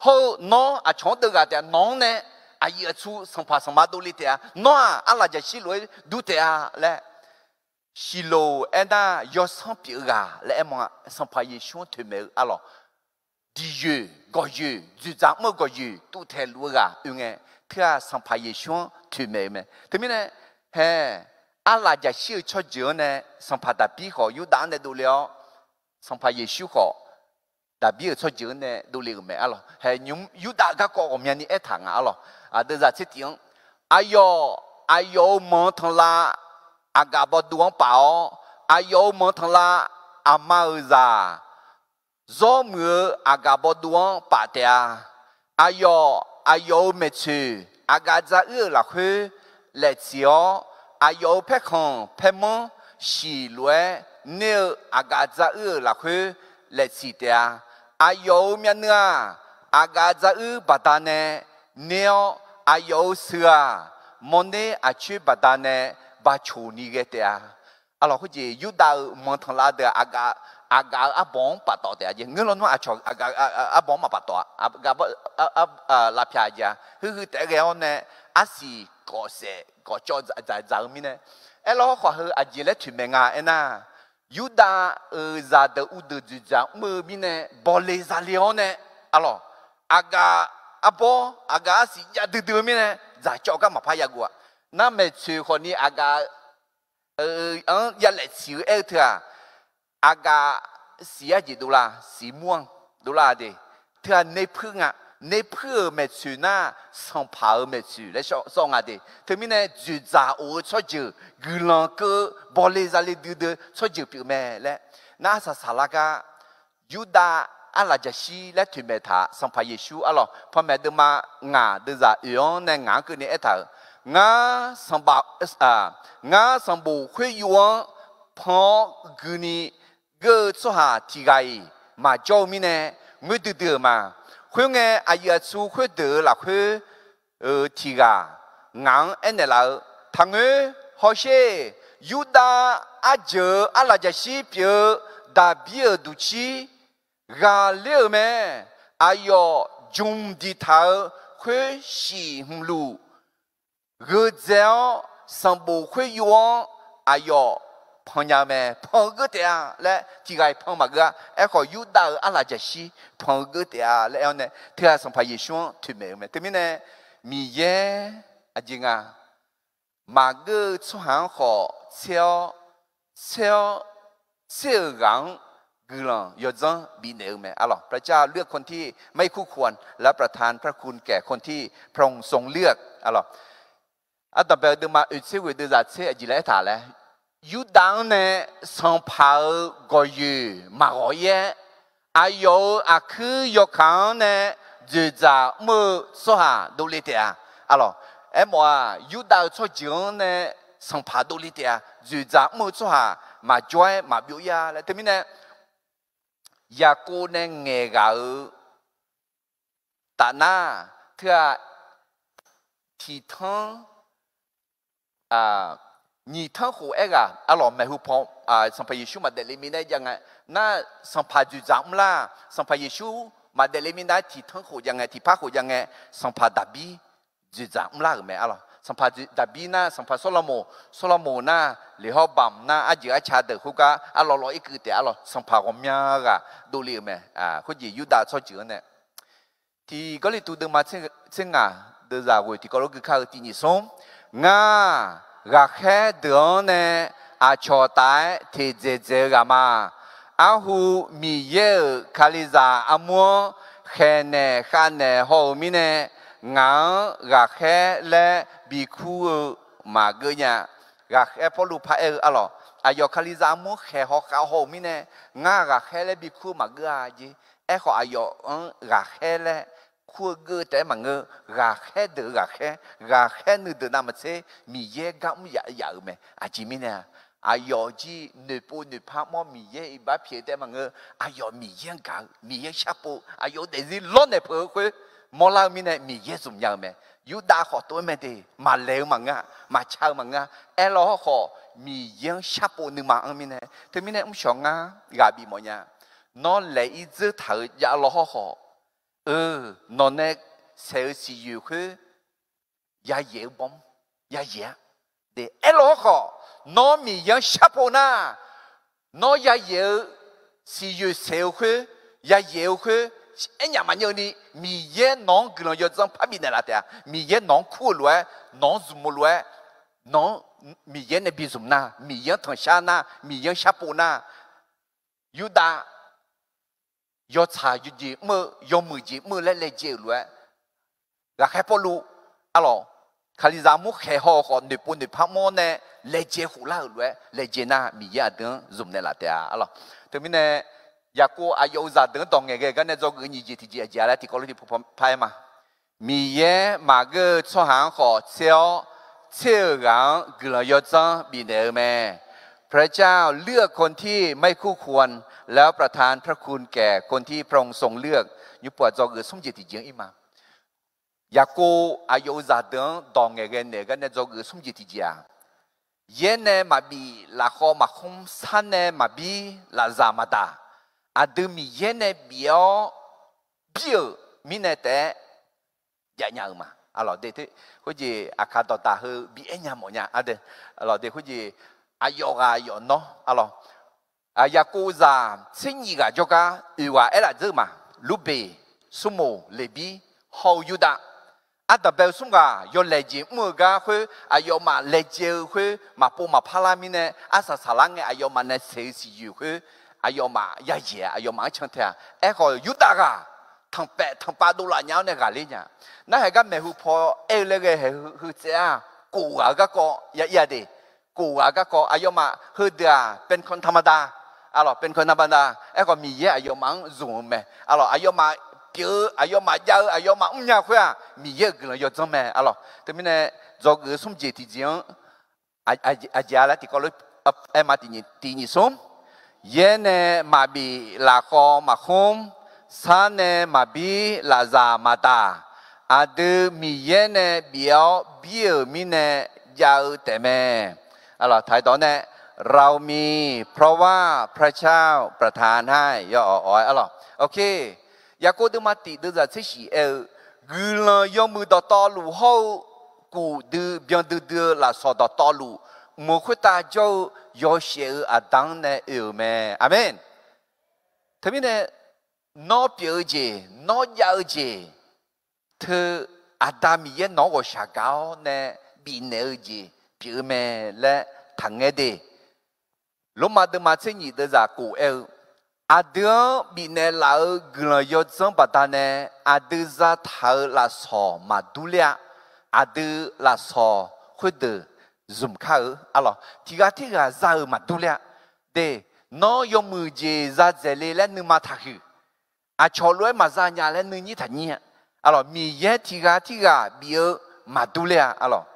Hawr-eu nawr aqcawq-anr deuvghaq taef-a. Nawq-anr nae aqyuif aqtsu sanqpaq sanqma dovle taef-a. Nawr-aq, arlaf jaqshir lof-aer dur taef-a laer, Shiqloq aernar, yawsanr pyeuf-eu ghaq laer aermawf-a. Sanqpaq Yeqsur-anr toeqmaeq-eu, arlawq, diqyoeq gawqyoeq, dzoeqdzaq mr-eu gawqyoeq tuvtaeq luf-eu ghaq oe ngae, teughaq Sanqpaq Yeqsur-anr toeqmaeq-eu mae. Teumirnae, hae, arlaf jaqshir-eu tsawrjeuq-anr nae Sanqpaq Daqbir khawf Yurdav-anr nae dovle-awr, Sanqpaq Yeqsur khawf Daqbir-euq tsawrjeuq-anr nae dovle-euq mae, arlawq. Hae, nymq-mr Yurdav garkawv ghawqmyani aertaq nga, arlawq. Aqdui zaq tser tif-anr, aqyawf, aqyawf-euq manq-eu tanqlav aqgaf bawduv-anr paf-awr, aqyawf-euq manq-eu tanqlav aqma-euq zaq zawr muiq-eu aqgaf bawduv-anr paf taef-a. Aqyawf, aqyawf-euq maeqtsoeq aqgaf dzaruir-euq lafkhoer laeqtsiq-awr, aqyawf-euq paerkhanq paermanr shiq lof-aer ner-eu aqgaf dzaruir-euq lafkhoer laeqtsiq taef-a. Aqyawf-euq myavnuiv-aq, aqgaf dzaruir baqdanae ner-awr, aqyawf-euq seuq-aq, mawrner aqcoer baqdanae baqcoq ni ghae taef-a. Arlawq, khoerjeq Yurdav-euq manqtanqlav deuq-aq, aqgaf, aqgaf-euq arbawq-anr paftawf taef-a jeq. Ngeur lawnmr aqcawq aqgaf arbawq-anr maqpaftawf-a. Aqgaf, lafpyaq jeq-aq, huiqhuiq taef-aer ghae-awr nae, arsiq kawf saef kawf cawv dzaq dzaq-eu mirnae. Aerlawr hawrkhawf heu aqjeq laer toeqmaeq nga aernar, Yurdav-euq zaqdeuq uvdeuq dzoeqdzaq mr-eu mirnae, bawle zale-awr nae, arlawq, aqgaf arbawr, aqgaf arsiq jav duidui-eu mirnae, dzaq cawv gar maqpar yageuf-a. Nar maeqtsoeq khawfni aqgaf-anr ya laef siq-eu aer-eu teu-aq, aqgaf siq-aer jeq dovlar, siq mur-anr dovlar-a de. Teu-aq, nerpuir nga, nerpuir-euq maeqtsoeq nar, sanqpaq-euq maeqtsoeq laer sawr nga de. Teumirnae dzoeqdzaq of-eu tsawrjeuq, guiqlanq keuv-eu bawle zale duidui-eu tsawrjeuq pyeuf mae laer nar, arsaq saqlar gar, Yurdav arlaqjaqshir laer toeqmaeq taq-a. Sanqpaq Yeqsur, arlawq, panmaeq deuvma ngaq deuvzaq oeq-anr nae ngaq-anr keuvni aertaq-euq, ngar sanqpaq, ngar sanqbof khoeryov-anr pan-awr guini geur-eu tsawrhaq tiq ghaq-iq maqjawr-eu mirnae, ngoer duidui-euq ma. Khoerngae, aqyuif aqtsu khoerdeuq-euq lafkhoer-euq tiq ghaq ngaq-anr aernaeq laf-eu, Taqngoer, hawsher. Yurdav arjeuq-euq arlaqjaqshir pyeuf-eu Daqbir-euq duqcir ghaqler-euq mae. Aqyawf jmq diqtaq-eu khoer shif hmq luf gheudzae-awr, sanqbof khoeryov-anr aqyawf pannya-eu mae. Pan-eu geur taef-a laer tiq ghaq-iq pan maqgeur-a. Aerkhawf, Yurdav-euq arlaqjaqshir pan-eu geur taef-a laer aer-awr nae, teu-aq Sanqpaq Yeqsur-anr toeqmaeq-eu mae. Teumirnae, Miqyaer aqjeq nga maqgeur-eu tsawrhaq-anr khawf tser-awr, tser-awr, tser-euq ghaq-anr guiqlanq yawdzanr bifnaeq-eu mae. Arlawq, พระเจ้าเลือกคนที่ไม่คู่ควร แล้วประทานพระคุณแก่คนที่พระองค์ทรงเลือก Arlawq, ardanqbae-eu deuvma oeq tser ghoeq deuvzaq tser aqjeq laer aertaq laer, Yurdav-anr nae sanqpaq-euq gawqyoeq maqghawq-ir-aer, aqyawf-euq aqkuir yawkaq-anr nae dzoeqdzaq mr-eu tsawrhaq dovle taef-a. Arlawq, aermawf-aq, Yurdav-euq tsawrjeuq-anr nae sanqpaq dovle taef-a. Dzoeqdzaq mr-eu tsawrhaq maqjawr-aer maqbyov-ir-a laer. Teumirnae, Yaqkov nae ngaeq ghaq-euq tafnar, teu-aq, tiq tanr, nyiq tanr khof aerghaq, arlawq, maeqhu paw, Sanqpaq Yeqsur maqdaef le mirnae jav ngae, nar, sanqpaq dzoeqdzaq mrlar, Sanqpaq Yeqsur maqdaef le mirnae tiq tanr khof jav ngae, tiq par khof jav ngae, sanqpaq Daqbir dzoeqdzaq mrlar-euq mae. Arlawq, sanqpaq Daqbir nar, sanqpaq Sawrlaqmoq, Sawrlaqmoq nar, Leqhawrbamq nar, arjeuq arca deuq khoergar arlawq lawq-ir keuv taef. Arlawq, sanqpaq ghawqmya ghaq dovle-euq mae. Khoerjeq Yurdav tsawrjeuq-anr nae, tiq Gawrliqtu deuvma tser ngaq deuvzaq ghoeq tiqkawv lof gui kar-eu tiq nyiq smr, ngar, ghaqkhaer deuq-anr nae aqcawq taf-aer teqdzaeq dzaeq-eu ghaq ma. Arhu Miqyaer-euq Kalizaq armur-anr khaeqnaeq khavnaeq haw-euq mirnae, ngaq-anr ghaqkhaer laer bikur-eu maqgeur nya. Ghaqkhaer Pawrluv paraer-eu, arlawq, aqyawf Kalizaq armur-anr khaeq haw khav haw-euq mirnae, ngar ghaqkhaer laer bikur-eu maqgeur-a jeq. Aerkhawf, aqyawf-anr ghaqkhaer laer kur-eu geur taef-aer maqngeur. Ghaqkhaer deuq-eu ghaqkhaer, ghaqkhaer nuideuq navmaqtser Miqyaer gar mr yaf yaf-euq mae. Aqjeq mirnae-aq, aqyawf jir noeqpov noeqpar mawr Miqyaer iqbax pyaeq-eu taef-aer maqngeur. Aqyawf Miqyaer-anr gaq-eu, Miqyaer-anr sharpov, aqyawf daefzir lawrnaeq peuq-eu khoer mawrlar-eu mirnae Miqyaer zmq nya-eu mae. Yurdav khawf tov-aer mae de, maqlaeq-eu maqngeur-a, maqca-eu maqngeur-a. Aerlawr hawrkhawf, Miqyaer-anr sharpov nuima-anr mirnae, teumirnae mrshawq ngar ghaq bifmawf nya. Nawr laeq-ir dzeur taq-euq javlawr hawrkhawf, eu, nawq nae saeq-eu siqyoeq khoer yayaeq-eu bawm, yayaeq-a. Aerlawr hawrkhawf, nawr Miqyaer-anr sharpov nar, nawr yayaeq-eu siqyoeq saeq-eu khoer, yayaeq-eu khoer, aernyaf maqnyeuv ni, Miqyaer nawq-anr guiqlanq yawdzanr parbif naeqlaf taef-a. Miqyaer nawq-anr kur-eu lof-aer, nawq-anr zmq-eu lof-aer, nawq-anr Miqyaer nae bi zmq nar, Miqyaer-anr tanqshar nar, Miqyaer-anr sharpov nar, Yurdav yawtsaq yawjeq mr-eu, yawmuiq jeq mr-eu laer laejae-euq lof-aer, ghaqkhaer Pawrluv, arlawq, Kalizaq armur khaeq haw-eu khawf, noeqpov noeqpar mawr nae laejae khoflar-euq lof-aer laejae nar, Miqyaer aqdui-anr zmq naeqlaf taef-a, arlawq. Teumirnae, Yaqkov aqyawf-euq zaqdeuq-anr dawq ngaeq ghae gar nae dzawgeuf nyiq jeq tiqjeq aqjeq-a laer tiqkawv lof tiqpov par-aer ma. Miqyaer maqgeur-eu tsawrhaq-anr khawf tser-awr, tser-euq ghaq-anr guiqlanq yawdzanr bifnaeq-eu mae. พระเจ้าเลือกคนที่ไม่คู่ควรแล้วประทานพระคุณแก่คนที่พระองค์ทรงเลือก Nymrpov-aq dzawgeuf smr jeq tiqjeq-anr ir ma. Yaqkov aqyawf-euq zaqdeuq-anr dawq ngaeq ghae naeq-eu gar nae dzawgeuf smr jeq tiqjeq-aq, yaer nae maqbif, lafkhawv maqkhmr, sar nae maqbir, lafzaq maqdaq, aqdui Miqyaer nae bif-awr bir-euq mirnae taef-aer jav nya-eu ma. Aqlawq de, khoerjeq Aqkaq dawqdaq heu bi aer nya mawf nya. Aqlawq de, khoerjeq aqyawf ghaq yawf nawr, aqlawq, Yaqkov zaq tser nyif ghaq jawrgar oeq ghaq aerlaf dzeur ma. Lurbeq, Smrmoq, Leqbir, hawr-eu Yurdav. Ardanqbae-eu smr ghaq yawlaeq jeq mr-eu gar khoer, aqyawfmaf laejae-eu khoer maqpov maqpar lar mirnae, arsaq saqlar ngae aqyawfmaf nae saeq-eu siqyoeq khoer, aqyawfmaf yayaeq-a, aqyawfmaf-anr can tae-a. Aerkhawf, Yurdav ghaq tanqpaef tanqpav dovlaf nya-awr nae ghaqler nya. Narhaq gar maeqhu paw aer-eu laer ghae haeq heu tsaev-a. Kof ghaq-eu garkawv ya ir-a de. Kof ghaq-eu garkawv aqyawfmaf heudeuq-aq, เป็นคนธรรมดา. Aqlawq, เป็นคนธรรมดา. Aerkhawf, Miqyaer aqyawfmaf-anr zmq-eu mae. Aqlawq, aqyawfmaf pyeuf-eu, aqyawfmaf jav-eu, aqyawfmaf mrnya khoer-aq, Miqyaer-euq guiqlanq yawdzanr mae. Aqlawq, teumirnae dzawgeuf-eu smr jeq tiqjeq-anr aqjeq-a laer tiqkawv lof-aer ma, tiq nyiq smr. Yaer nae maqbif, lafkhawv maqkhmr, sar nae maqbir, lafzaq maqdaq, aqdui Miqyaer nae bif-awr bir-euq mirnae jav-eu taefmae. Aqlawq, taq-aer dawq nae, เรามี เพราะว่าพระเจ้าประทานให้ yawawq-aer. Aqlawq, ok. Yaqkov deuvma tiq deuvzaq tser shif aer-eu, guiqlanq yawmuiq dawqtawvluf hawr-eu kuf dui byan duidui-eu lafsawq dawqtawvluf, mq-eu khoertav jawr-eu yawshaef-eu aqda-anr nae oe-euq mae. Aqmeq. Teumirnae, nawr pyeuf-eu jeq, nawr jav-eu jeq, teu Aqda Miqyaer nawq-anr ghawqshaq gaq-awr nae bifnaeq-eu jeq pyeuf-eu mae laer taqngaer de. Lormav deuvma tser nyif deuvzaq kof aer-eu, aqdui-anr bifnaeq laf-euq guiqlanq yawdzanr baqdanae aqdui zataq-euq lafsawq maqdur ler-a. Aqdui lafsawq khoerdeuq zmq kar-eu. Aqlawq, tiq ghaq tirghaq za-euq maqdur ler-a. De, nawr yawmuiq jeq za dzaeq le laer nuima taqhuiq. Aqcawq lof-aer maqza nya laer nuinyir taqnyir-a. Aqlawq, Miqyaer tiq ghaq tirghaq bif-eu maqdur ler-a. Aqlawq,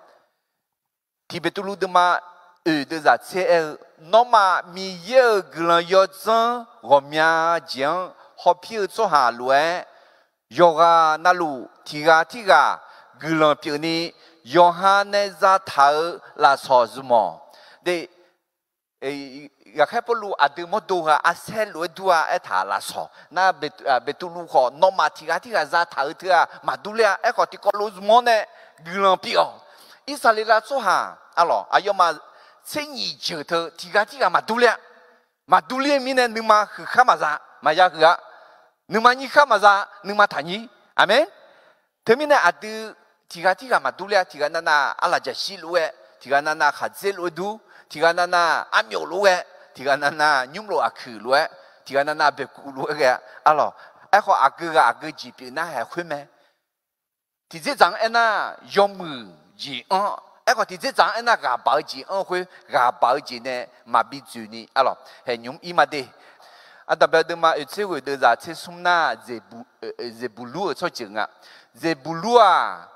Tiq Beqtuvluv deuvma oeq deuvzaq tser aer-eu, nawmaf Miqyaer-euq guiqlanq yawdzanr ghawqmya jeq-anr hawpir-eu tsawrhaq lof-aer, yawqghaq navluf tiq ghaq tirghaq guiqlanq pyeufni, yawqha nae zataq-euq lafsawq zmq-awq. De, ghaqkhaer Pawrluv aqdui mawrdo ghaq arsaer lof-aer dur-a aertaq lafsawq nar, Beqtuvluv khawf nawmaf tiq ghaq tirghaq zataq-eu teu-aq maqdur ler-a. Aerkhawf, tiqkawv lof zmq-awr nae guiqlanq pyeuf-awq. Irsaqleqlav tsawrhaq, aqlawq, aqyawfmaf tser nyif jeuq teu tiq ghaq tirghaq maqdur ler-a. Maqdur ler-eu mirnae nuima huiqkhar maqza, maqya huiq-a. Nuima nyirkhar maqza, nuima taqnyir. Aqmeq. Teumirnae aqdui tiq ghaq tirghaq maqdur ler-a. Tiq ghaq navnav arlaqjaqshir lof-aer, tiq ghaq navnav khaqdzer lof-aer dur, tiq ghaq navnav armyawf lof-aer, tiq ghaq navnav nymrlof aqkuiq lof-aer, tiq ghaq navnav boeqkuv lof-aer ghae-a. Aqlawq, aerkhawf aqgeu ghaq aqgeu jeq pyeuf nar haeq khoer mae. Tiqdzerdzaq-anr aernar, yawmuiq jeq anr. Aerkhawf, tiqdzerdzaq-anr aernar, ghaq baq-eu jeq anr-eu khoer, ghaq baq-eu jeq nae maqbi dzoeqni, aqlawq, haeq nymq ir ma de. Aqdaq bae deuvma oeq tser ghoeq deuvzaq tser smr nar, Zeqbuqlur-euq tsawrjeuq nga. Zeqbuqlur-aq,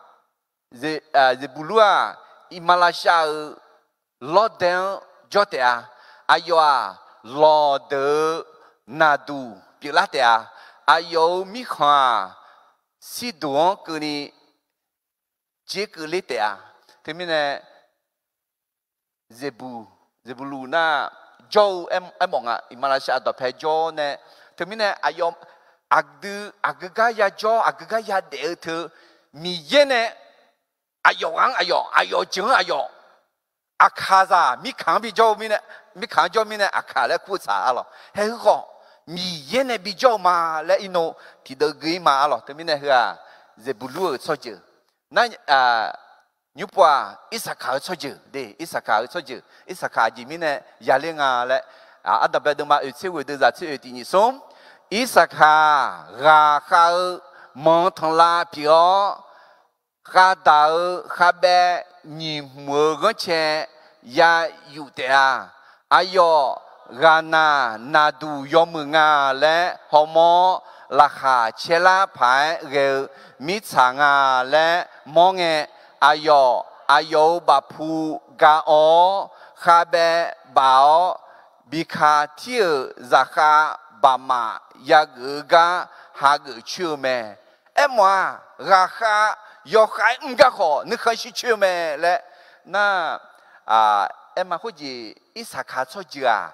Zeqbuqlur-aq, iqmalavshav-eu lawrdae-anr jawr taef-a. Aqyawf-aq, lawqdeuq-eu naqduq pyeuflar taef-a. Aqyawf-euq mirkhanq-aq, sirduq-anr keuvni jerkeuv ler taef-a. Teumirnae, Zeqbuq, Zeqbuqlur nar, jawr-eu aermawf nga, iqmalavshav dawqpae jawr nae, teumirnae aqyawf aqdui aqgeugar yajawr, aqgeugar yadaef-eu teu, Miqyaer nae aqyawf ghaq-anr aqyawf, aqyawf jeuq-anr aqyawf, aqkaqzaq mirkhanq-anr bijawr-eu mirnae, mirkhanq-anr jawr mirnae aqkaq laer kur-eu tsaq, aqlawq, haeq heu khawf Miqyaer nae bijawr-eu ma laer irnov tiqdeuv gui ir ma, aqlawq. Teumirnae heu-aq, Zeqbuqlur-euq tsawrjeuq nar, nymrpov-aq, Irsaqkaq-eu tsawrjeuq de, Irsaqkaq-eu tsawrjeuq, Irsaqkaq aqjeq mirnae yaler nga laer, aqdaq bae deuvma oeq tser ghoeq deuvzaq tser oeq tiq nyiq smr, Irsaqkaq ghaqkhav-eu manq tanqlav pyeuf-awr, khavdaq-eu khavbaev nyiq hmq-eu ghanrcae ya yuf taef-a. Aqyawf ghaqnaq naqduq yawmuiq nga laer hawmawr-awr, laqkhaq caerlar paq-aer ghae-eu mirtsaq nga laer mawr ngae, aqyawf, aqyawf-euq bafpu ga awv-awr, khavbaev baf-awr, biqkaq tir-euq zaqkhav baqmaf yageuf-eu gar hageuf coer-eu mae. Aermawf-aq, ghaqkhav yawkhav-aer mr gar khawf nuikhanr shir coer-eu mae laer nar, Aerma khoerjeq Irsaqkaq tsawrjeuq-aq,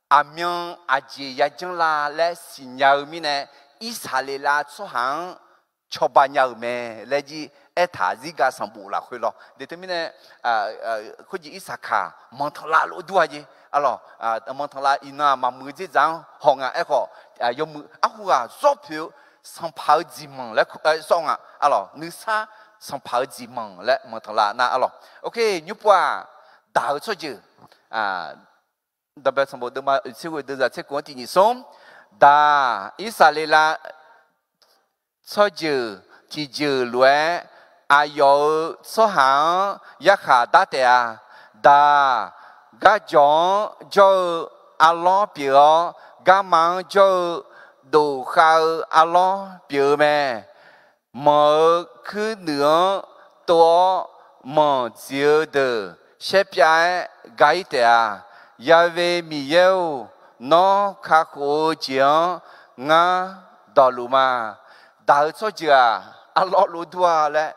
aqmyan aqjeq yajanr la laer siqnya-eu mirnae, Irsaqleqlav tsawrhaq-anr cawba nya-euq mae laer jir aertaq-a. Zirgaq sanqbof lafkhoer lawr. Teumirnae, khoerjeq Irsaqkaq manqtanqlav lof dur-a jeq, arlawq, manqtanqlav iqnan-aq maqmuiq-eu dzerdzaq-anr haw nga. Aerkhawf, yawmuiq arhu ghaq zawr poeq-eu sanqpaq-eu jeqmanq laer sawr nga, arlawq. Nuisar sanqpaq-eu jeqmanq laer manqtanqlav nar, arlawq. Nymrpov-aq, daq-eu tsawrjeuq, Danqbae sanqbof deuvma oeqtser ghoe deuvzaq tser khof-anr tiq nyiq smr, daq, Irsaqleqlav tsawrjeuq tiqjeuq lof-aer, aqyawf-euq tsawrhaq-anr yarkhaq dar taef-a. Daq, garjawq-anr jawr-eu arlawr pyeuf-awr, garma-anr jawr-eu dof khav-eu arlawr pyeuf-eu mae. Manq-euq kuirnuiv-anr tov-awr, manq dziq-eu deuq shaerpyav-aer ga-ir taef-a. Ya've Miqyaer-or, nawr kakhof-eu jeq-anr ngar dawqluf ma. Daq-eu tsawrjeuq-aq, arlawr lof dur-a laer,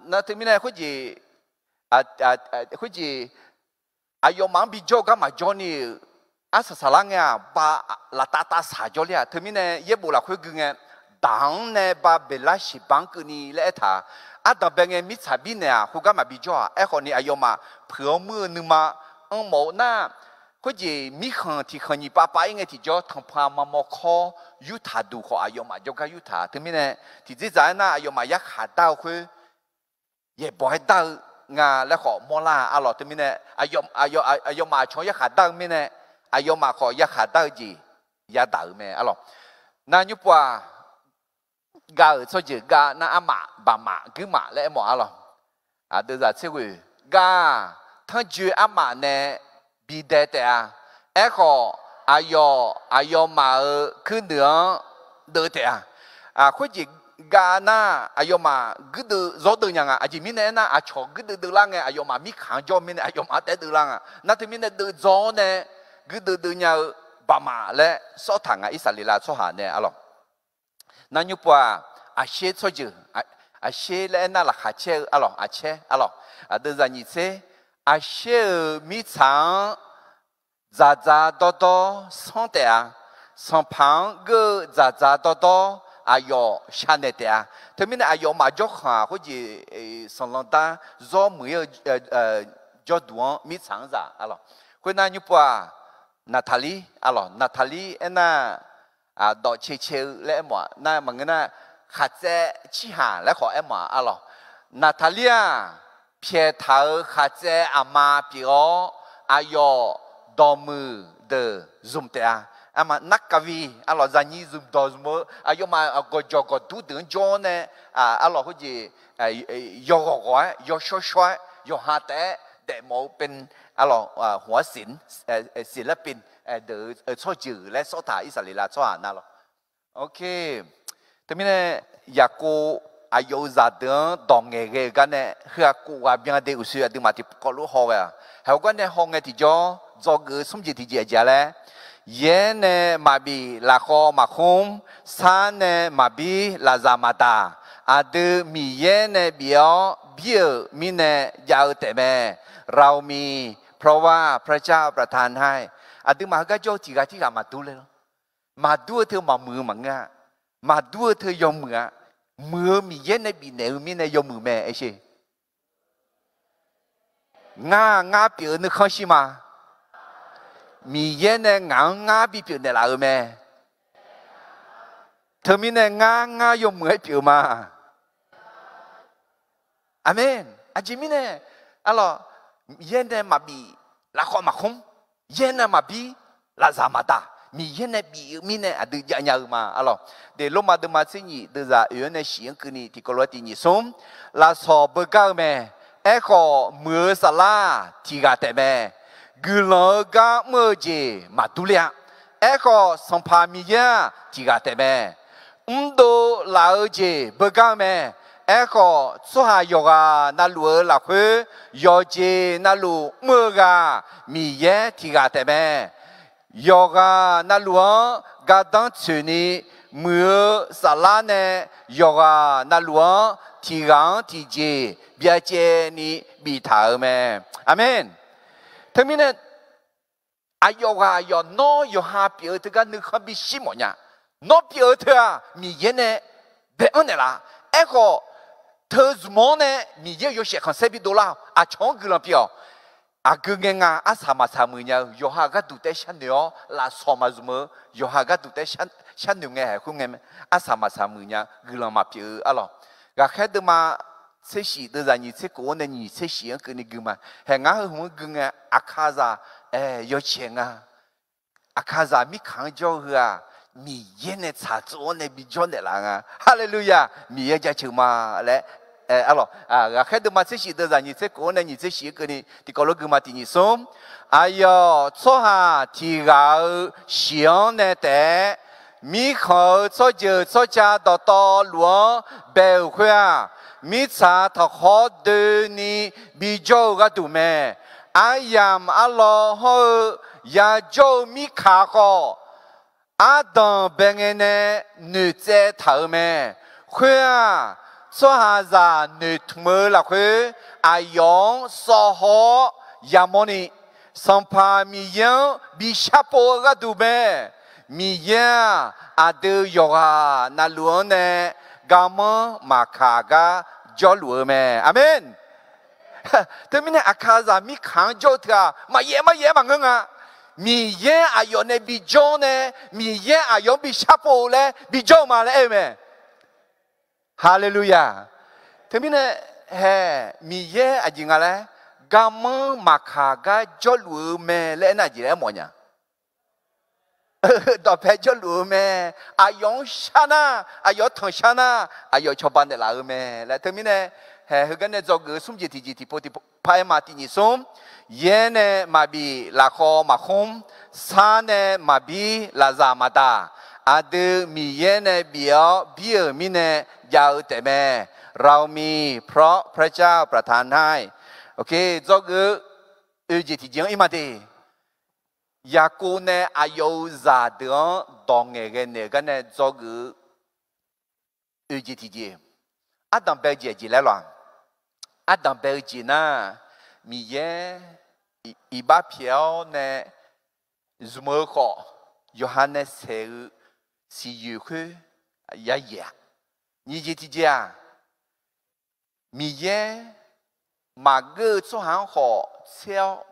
nar teumirnae khoerjeq, khoerjeq aqyawfmaf-anr bijawr-eu gar maqjawr ni-euq arsaq saqlar ngae-aq, ba laftav tavsaq jawrler-aq. Teumirnae yaerbof lafkhoer gui ngae, daq-anr nae ba beqlar shiqba-anr keuvni laer aertaq-a. Ardanqbae ngae mirtsaq birnaeq-aq, khoergar maqbi jawr-aq. Aerkhawfni aqyawfmaf puiq-awr muir-eu nuima anrmawf-eu nar, khoerjeq mirkhanq tiqkhanq nyiq pav pav-ir ngae tiqjawr tanqpanq mamawr kawr yurtaq duq khawf aqyawfmaf jawrgar yurtaq. Teumirnae tiqdzerdzaq-aer nar aqyawfmaf yarkhaq dar-eu khoer yaeqbawq-aer dar-eu nga laer khawf mawrlar-a, arlawq. Teumirnae aqyawfmaf aqcawq-anr yarkhaq dar-eu mirnae, aqyawfmaf khawf yarkhaq dar-eu jeq yadaq-euq mae, arlawq. Nar nymrpov-aq, gav-euq tsawrjeuq gav nar armaf, baqmaf, guirmaf laer aermawf, arlawq. Aqdui zaq tser ghoeq gav-aq, tanrjoe armaf nae bidae taef-a. Aerkhawf, aqyawf aqyawfmaf-euq kuirnuiv-anr deuv taef-a. Khoerjeq gav nar aqyawfmaf guirdeuv zawr deuv nya nga. Aqjeq mirnae aernar, aqcawq guirdeuv deuv lar ngae, aqyawfmaf mirkhanq-anr jawr mirnae aqyawfmaf-anr taef-aer deuv lar nga. Nar teumirnae deuv dzaw-awr nae guirdeuv deuv nya-eu baqmaf laer sawr taq nga, Irsaqleqlav tsawrhaq nae, arlawq. Nar nymrpov-aq, aqsher tsawrjeuq, aqsher laer aernar laqkhaq caer-eu, arlawq, aqcaer, arlawq. Aqdui zaq nyiq tser, aqsher-euq mirtsaq-anr dzaqdzaq dawrdawr sanr taef-a. Sanqpaq-anr geur-eu dzaqdzaq dawrdawr aqyawf shar naeq taef-a. Teumirnae aqyawfmaf jawrkhanq-aq, khoerjeq sanqlanq dar zawr muiq-ir-eu jawrduq-anr mirtsaq-anr zaq, arlawq. Khoernar nymrpov-aq, Naqtaqlir, arlawq, Naqtaqlir aernar, dawq cae cae-eu laer aermawf-a. Nar maqngeur nar, khaqtsaev cirhaq laer khawf aermawf-a, arlawq. Naqtaqlir-aq, pyaeq taq-euq khaqtsaev aqma pyeuf-awr, aqyawf dawqmuiq deuq zmq taef-a. Arma narkavi, arlawq, zaqnyiq zmq dawq zmq-eu aqyawfmaf gawqjawq gawqdur deuq-anr jawr-awr nae, arlawq, khoerjeq yawghawq ghawq-aer, yawshawr shawr-aer, yawqha taef-aer daefmawf-eu pyn, arlawq, hmq-ar siq, siqlar pyn deuq-eu tsawrjeuq laer sawr taq, Irsaqleqlav tsawrhaq nar lawr. Teumirnae Yaqkov aqyawf-euq zaqdeuq-anr dawq ngaeqghae-eu gar nae heu-aq kov ghaq byan de uqshoe aqduimaf tiqkawv lof haw ghae-aq. Haiq-eu gar nae haw ngae tiqjawr dzawgeuf-eu smr jeq tiqjeq aqjeq-a laer, yaer nae maqbif lafkhawv maqkhmr, sar nae maqbir lafzaq maqdaq, aqdui Miqyaer nae bif-awr bir-euq mirnae jav-eu taefmae. เรามีพระว่าพระเจ้าประทานให้. Aqduimaf heugar jawr-eu tiq ghaq tirghaq maqdur le lawr. Maqdur-eu teu maqmuiq-eu maqngeur-a. Maqdur-eu teu yawmuiq-a. Muiq-eu Miqyaer nae bifnaeq-eu mirnae yawmuiq mae, aer sher. Ngar, ngar pyeuf-eu nuikhanr shir ma. Miqyaer nae ngaq-anr ngar bipyeuf naeqlaf-euq mae. Teumirnae ngar, ngar yawmuiq-aer pyeuf-eu ma. Aqmeq. Aqjeq mirnae, arlawq, yaer nae maqbif, lafkhawf maqkhmr, yaer nae maqbir, lafzaq maqdaq, Miqyaer nae bif-eu mirnae aqdui jav nya-eu ma, arlawq. Deq Lormav deuvma tser nyiq deuvzaq oeq-anr nae shiq-anr keuvni tiqkawv lof-aer tiq nyiq smr, lafsawq beugar-eu mae. Aerkhawf, muiq-eu saflar-aq tiq ghaq taefmae. Guiqlanq-eu gar mr-eu jeq maqdur ler-a. Aerkhawf, Sanqpaq Miqyaer-aq tiq ghaq taefmae. Mrdov laf-eu jeq beugar-eu mae. Aerkhawf, tsawrhaq yawqghaq na luf-eu lafkhoer, yawqjeq na luf mr-eu ghaq Miqyaer tiq ghaq taefmae. Yawqghaq na luf-anr gardanr tsoeqni, muiq-eu saflar nae yawqghaq na luf-anr tiq ghaq-anr tiqjeq byacaevni biftaq-euq mae. Aqmeq. Teumirnae, aqyawf ghaq aqyawf nawr yawqha pyeuf-eu teugar nuikhanr bishir mawf nya. Nawr pyeuf-eu teu-aq Miqyaer nae bae-anr naeqlaf. Aerkhawf, teu zmq-anr nae Miqyaer-euq yawshaef khanqsaer bidov lar-awq. Aqcawq-anr guiqlanq pyeuf-awq. Aqgeu ngae nga arsaq maqsaq muiq nya-eu yawqha gharduq taef-aer sharnoeq-awr lafsawq maqzmq-eu yawqha gharduq taef-aer sharnoeq ngae haeq khoerngae arsaq maqsaq muiq nya guiqlanq maqpyeuf-eu arlawq. Ghaqkhaer deuvma tser shif deuvzaq nyiq tser kof-anr nae nyiq tser shif-anr keuvni gui ma. Haeq ngar heu hmq-anr gui ngae, Aqkaqzaq, ae, yawcaeq nga. Aqkaqzaq mirkhanq-anr jawr-eu heu-aq, Miqyaer nae tsaqtsov-anr nae bijawr naeqlaf nga. Haleluya! Miqyaer jaceuq ma laer, arlawq, ghaqkhaer deuvma tser shif deuvzaq nyiq tser kof-anr nae nyiq tser shif-anr keuvni tiqkawv lof gui ma. Tiq nyiq smr, aqyawf tsawrhaq tiq ghaq-euq shiq-anr nae taef-aer, mirkhanq-euq tsawrjeuq tsawrca dawqtawvluf-anr bae-euq khoer-aq, mirtsaq taqkhawr doeni bijawr-eu gharduq mae. Aryamq arlawr hawr-eu yajawr-eu mirkaq khawf, ardanq bae ngae nae noeqtsaev taq-euq mae. Khoer-aq, tsawrhaqzaq noeqtmq-eu lafkhoer aqyawf-anr sawv haw-awr yamawrni, Sanqpaq Miqyaer-anr bi sharpov-eu gharduq mae. Miqyaer-aq, aqdui yawqghaq navluf-anr nae garmanr maqkaq gar jawrluf-eu mae. Aqmeq. Teumirnae Aqkaqzaq mirkhanq-anr jawr-eu teu-aq, maqyaef maqyaef-aer maqngeur nga. Miqyaer aqyawf nae bijawr nae, Miqyaer aqyawf-anr bi sharpov-eu laer bijawr-eu ma laer aer-eu mae. Haleluya! Teumirnae hae, Miqyaer aqjeq nga laer, garmanr maqkaq gar jawrluf-eu mae laer aernar, aqjeq laer aermawf nya. Dawqpae jawrluf-eu mae. Aqyawf-anr shar nar, aqyawf-anr tanqshar nar, aqyawf cawba naeqlaf-eu mae laer. Teumirnae hae, heugar nae dzawgeuf-eu smr jeq tiqjeq tiqpov tiqpov par-aer ma. Tiq nyiq smr, yaer nae maqbif, lafkhawv maqkhmr, sar nae maqbir, lafzaq maqdaq, aqdui Miqyaer nae bif-awr bir-euq mirnae jav-eu taefmae. เรามีเพราะพระเจ้าประทานให้ Dzawgeuf-eu oeq jeq tiqjeq-anr ir ma de. Yaqkov nae aqyawf-euq zaqdeuq-anr dawq ngaeqghae naeq-eu gar nae dzawgeuf-eu oeq jeq tiqjeq, ardanq bae-eu jeq aqjeq laer lawq. Ardanq bae-eu jeq nar, Miqyaer iqbax pyaeq-awr nae zmq-eu khawf, yawqha nae saeq-eu siqyoeq khoer yayaeq-a. Nyiq jeq tiqjeq-aq, Miqyaer maqgeur-eu tsawrhaq-anr khawf tser-awr,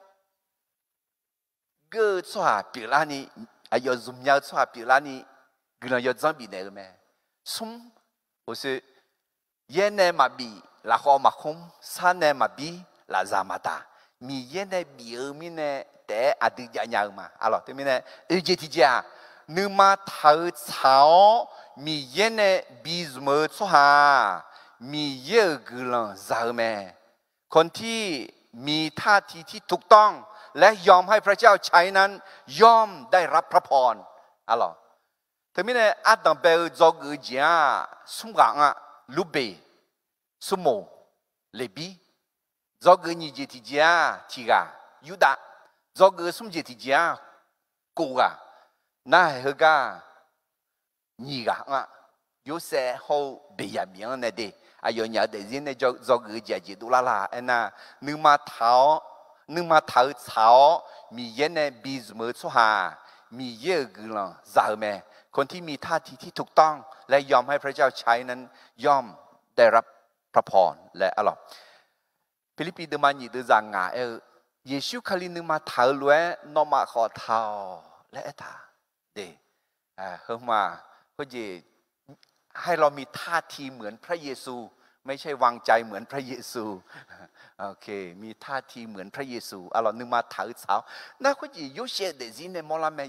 geur-eu tsawrhaq pyeuflarni, aqyawf zmqnya-eu tsawrhaq pyeuflarni, guiqlanq yawdzanr bifnaeq-eu mae. Smr, oqsoe, yaer nae maqbif, lafkhawv maqkhmr, sar nae maqbir, lafzaq maqdaq, Miqyaer nae bif-eu mirnae taef-aer aqdui javnya-eu ma. Arlawq, teumirnae oeq jeq tiqjeq-aq, nuima taq-eu tsaq-awr Miqyaer nae bizmq-eu tsawrhaq-aq, Miqyaer-euq guiqlanq za-eu mae. คนที่มีท่าทีที่ถูกต้องและยอมให้พระเจ้าใช้นั้นย่อมได้รับพระพร Arlawq, teumirnae ardanq bae-eu dzawgeuf-eu jeq-aq, smr ghaq anr-a. Lurbeq, smrmoq, Leqbir. Dzawgeuf nyiq jeq tiqjeq-aq tiq ghaq, Yurdav. Dzawgeuf smr jeq tiqjeq-aq, kof ghaq. Narhaq heugar nyiq ghaq anr-a. Yorsaev hawr-eu Beqyaqmiq-anr nae de, aqyawf nyaf-eu daefzir nae dzawgeuf-eu jeq aqjeq dovlar la aernar, nuima taq-awr, nuima taq-eu tsaq-awr Miqyaer nae bizmq-eu tsawrhaq, Miqyaer-euq guiqlanq za-eu mae. คนที่มีท่าทีที่ถูกต้องและยอมให้พระเจ้าใช้นั้นย่อมได้รับพระพร laer arlawq. Pirlirpiv deuvma nyiq deuvzaq ngaq aer-eu, Yeqsur Kali nuima taq-eu lof-aer nawmaf khawf taq-awq laer aertaq. Heu ma, khoerjeq, ให้เรามีท่าทีเหมือนพระเยซู ไม่ใช่วางใจเหมือนพระเยซู มีท่าทีเหมือนพระเยซู arlawq, nuima taq-eu tsaq-awr. Nar khoerjeq Yorsaev daefzir nae mawrlar mae.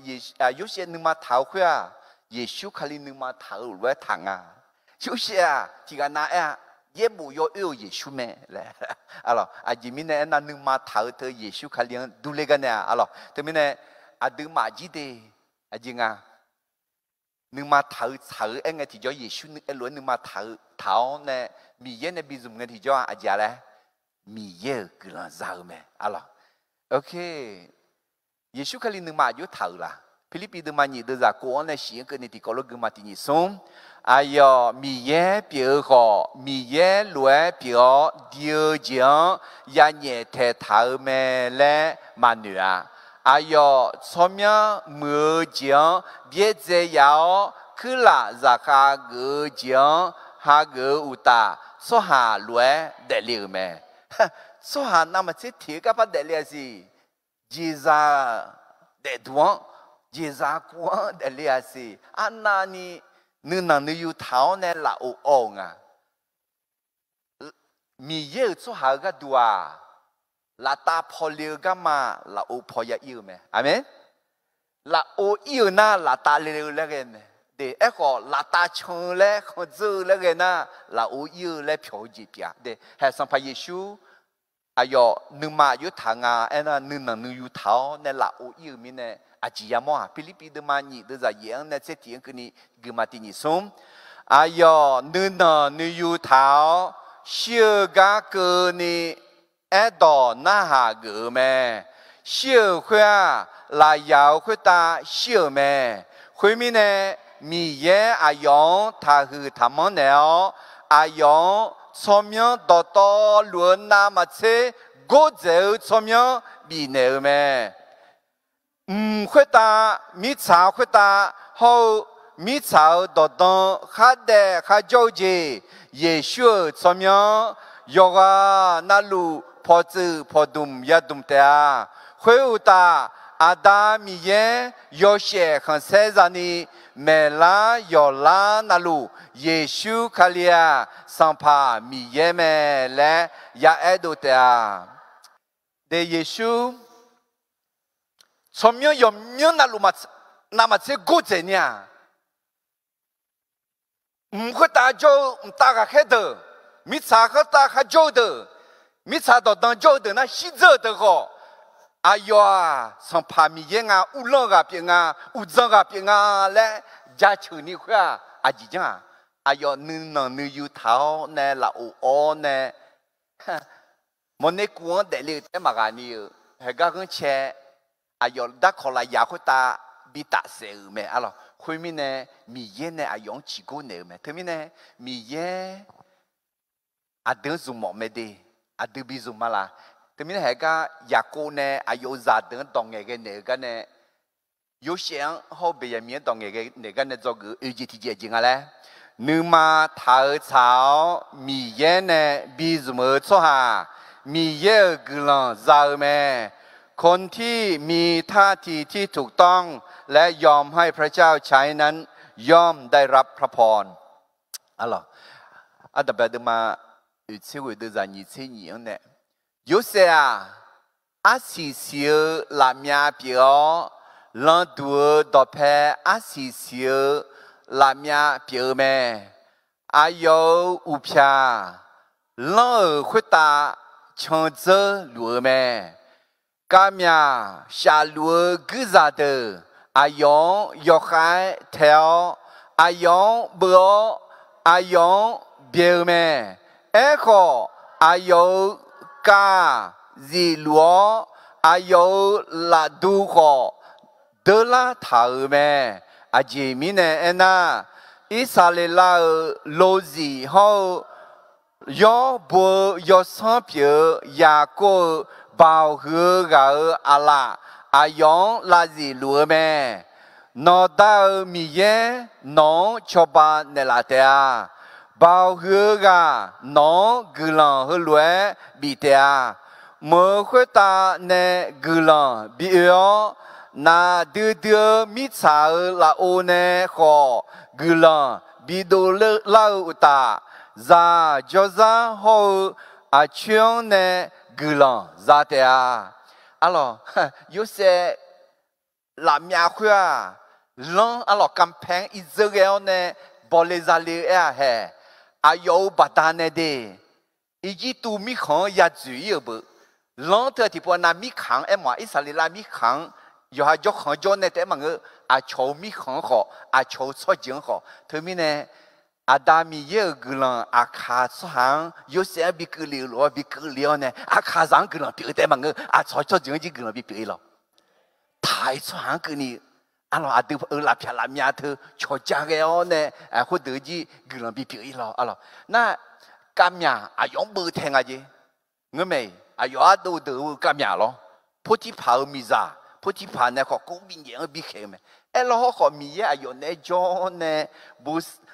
Yorsaev nuima taq-eu khoer-aq, Yeqsur Kali nuima taq-eu lof-aer taq nga. Yorsaev-aq tiq ghaq nav aer-a, yaerbof yawoer-euq Yeqsur mae laer. Arlawq, aqjeq mirnae aernar, nuima taq-eu teu Yeqsur Kali-anr durler gar nae-a. Arlawq, teumirnae aqduimaf jir de, aqjeq nga, nuima taq-eu tsaq-eu aer ngae tiqjawr Yeqsur lof-aer nuima taq-eu taq-awr nae, Miqyaer nae bizmq ngae tiqjawr-a. Aqjeq-a laer, Miqyaer-euq guiqlanq za-eu mae. Arlawq, Yeqsur Kali nuima aqjox taq-euq laq? Pirlirpiv deuvma nyiq deuvzaq kof-anr nae shiq-anr keuvni tiqkawv lof gui ma. Tiq nyiq smr, Aqyawf Miqyaer pyeuf-eu khawf, Miqyaer lof-aer pyeuf-awr di-eu jeq-anr yanyaef taeqtaq-eu mae laer maqnoeq-a. Aqyawf tsawrmyanr muiq-eu jeq-anr byaerdzae yaf-awr, kuirlaf zaqkhav geuf-eu jeq-anr hageuf-eu uqtaf, tsawrhaq lof-aer daefle-euq mae. Tsawrhaq navmaqtser teq-eu garpar daefle-a siq. Jeqzaq daefduq-anr, jeqzaq kuv-anr daefle-a siq. Arnavni nuinanq nuiyu taq-awr nae lafov awv-euq nga. Miqyaer-euq tsawrhaq-eu gharduq-aq, laftav pawle-eu garma lafov paw ya ir-eu mae. Aqmeq. Lafov ir-eu nar laftav le-eu laer ghae mae. De, aerkhawf laftav can-eu laer khanqdzeur-eu laer ghae nar, lafov ir-eu laer pyawq-eu jeq pyeuf-a. De, haeq Sanqpaq Yeqsur aqyawf nuima aqjox taq nga aernar, nuinanq nuiyu taq-awr nae lafov ir-eu mirnae aqjeq yamawr-aq, Pirlirpiv deuvma nyiq deuvzaq yaef-anr nae tser tiq-anr keuvni, guiqma tiq nyiq smr. Aqyawf nuinanq nuiyu taq-awr shir-eu gar keuvni aerdawq narhaq geuf-eu mae. Shir-euq khoer-aq, lafyaq-euq khoertav shir-euq mae. Khoermirnae, Miqyaer aqyawf-anr taqhuiq taqmanr naeq-awr, aqyawf-anr tsawrmyanr dawqtawv luf-eu navmaqtser gordzaeq-eu tsawrmyanr bifnaeq-eu mae. Mq khoertav, mirtsaq khoertav hawr-eu, mirtsaq-euq dawqdan khardaef kharjawr-eu jeq, Yeqsur-euq tsawrmyanr yawqghaq navluf pawqtsuif pawqdmq yadmq taef-a. Khoeruqtaf, Aqda Miqyaer yawshaef khanqsaer za'ni, maeqlar yawqlar navluf, Yeqsur Kali-aq, Sanqpaq Miqyaer mae laer ya aerdov taef-a. De, Yeqsur tsawrmyanr yawqmyanr navluf, navmaqtser gordzaeq ni-aq, mq khoertav jawr-eu mqtav ghaqkhaer deuq, mirtsaq khoertav kharjawr-eu deuq, mirtsaq dawqdan jawr-eu deuq nar shirdzeur-euq deuq khawf, aqyawf-aq Sanqpaq Miqyaer nga, uvlanr ghaq pyeuf nga, uqdzan ghaq pyeuf nga laer jaceuq ni khoer-aq, aqjeq janr-aq, aqyawf nuinanq nuiyu taq-awr nae lafov awr nae mawrner kuv-anr daefle-eu taef-aer maqghaq ni-euq haegar ghanrcae, aqyawf darkawq lafyaq khoertav bi tafsaef-euq mae. Arlawq, khoermirnae, Miqyaer nae aqyawf-anr ciqgor naeq-euq mae. Teumirnae, Miqyaer aqdui-anr zmq mawf mae de, aqdui bi zmq ma laq. Teumirnae haegar Yaqkov nae aqyawf-euq zaqdeuq-anr dawq ngaeqghae naeq-eu gar nae, Yorsaev-anr hawr-eu Beqyaqmiq-anr dawq ngaeqghae naeq gar nae dzawgeuf-eu oeq jeq tiqjeq aqjeq nga laer, nuima taq-eu tsaq-awr Miqyaer nae bi zmq-eu tsawrhaq, Miqyaer-euq guiqlanq za-eu mae. คนที่มีท่าทีที่ถูกต้อง และยอมให้พระเจ้าใช้นั้น ย่อมได้รับพระพร Arlawq, Ardanqbae deuvma oeqtser ghoeq deuvzaq nyiqtser nyiq-anr nae, Yorsaev-aq, arsiq siq-eu lafmyav pyeuf-awr, landuq-eu dawqpae arsiq siq-eu lafmyav pyeuf-eu mae. Aqyawf-euq uqpyaq lanr-euq khoertav candzeur luf-eu mae. Kavmyaq shafluf-eu guirzaq deuq aqyawf-anr yawkhav-aer tae-awr, aqyawf-anr beu-awr, aqyawf-anr byae-eu mae. Aerkhawf, aqyawf-euq kav-aq zifluf-awr, aqyawf-euq lafdu khawf deurlar taq-euq mae. Aqjeq mirnae aernar, Irsaqleqlav-euq lozif hawr-eu yawr bo-eu yawsanr pyeuf-eu Yaqkov-euq baoq huiq-eu ghaq-euq aqlaf, aqyawf-anr lavzif luf-eu mae. Nawqda-euq Miqyaer nawq-anr cawba naeqlaf taef-a. Baoq huiq-eu ghaq nawq-anr guiqlanq heulof-aer bif taef-a. Mq-euq khoertav nae guiqlanq bi oe-awr, nafdui dui-eu mirtsaq-euq lafov nae khawf guiqlanq bidov lar-eu uqtaf, zaq jawrzar hawr-eu aqcoer-anr nae guiqlanq za taef-a. Arlawq, Yorsaev lafmyav khoer-aq, lanr arlawq kanpae-anr irdzeur ghae-awr nae bawle zale-eu aer-aq haeq, aqyawf-euq baqdanae de, Irjirtuv mirkhanq-anr yadzoeq ir-euq beu, lanr teu tiqpov nav mirkhanq-anr aermawf-aq, Irsaqleqlav mirkhanq-anr yawqha jawrkhanq jawr nae taef-aer maqngeur, aqcawq-euq mirkhanq-anr khawf, aqcawq-euq tsawrjeuq-anr khawf, teumirnae Aqda Miqyaer-euq guiqlanq aqkaq tsawrhaq-anr Yorsaev-anr bi keuvle-euq lof-aer bi keuvle-awr nae, aqkaqzaq-anr guiqlanq pyeuf-eu taef-aer maqngeur, aqcawq tsawrjeuq-anr jir guiqlanq bi pyeuf-ir lawq. Taq-ir tsawrhaq-anr keuvni Arlawq, aqdui-euq lafpyaq lafmyav teu cawqja ghae-awr nae, khoerdeuq-eu jir guiqlanq bipyeuf-ir lawr. Arlawq, nar kavmyaq aqyawf-anr beuv tae nga jeq. Ngeurmae-iq, aqyawf ardov deuq-eu kavmyaq lawr. Portirpaq-euq miqzaq, Portirpaq nae khawf kov binyaef-anr bikhaeq-eu mae. Aerlawr hawrkhawf, Miqyaer aqyawf naeq-aer jawr-awr nae,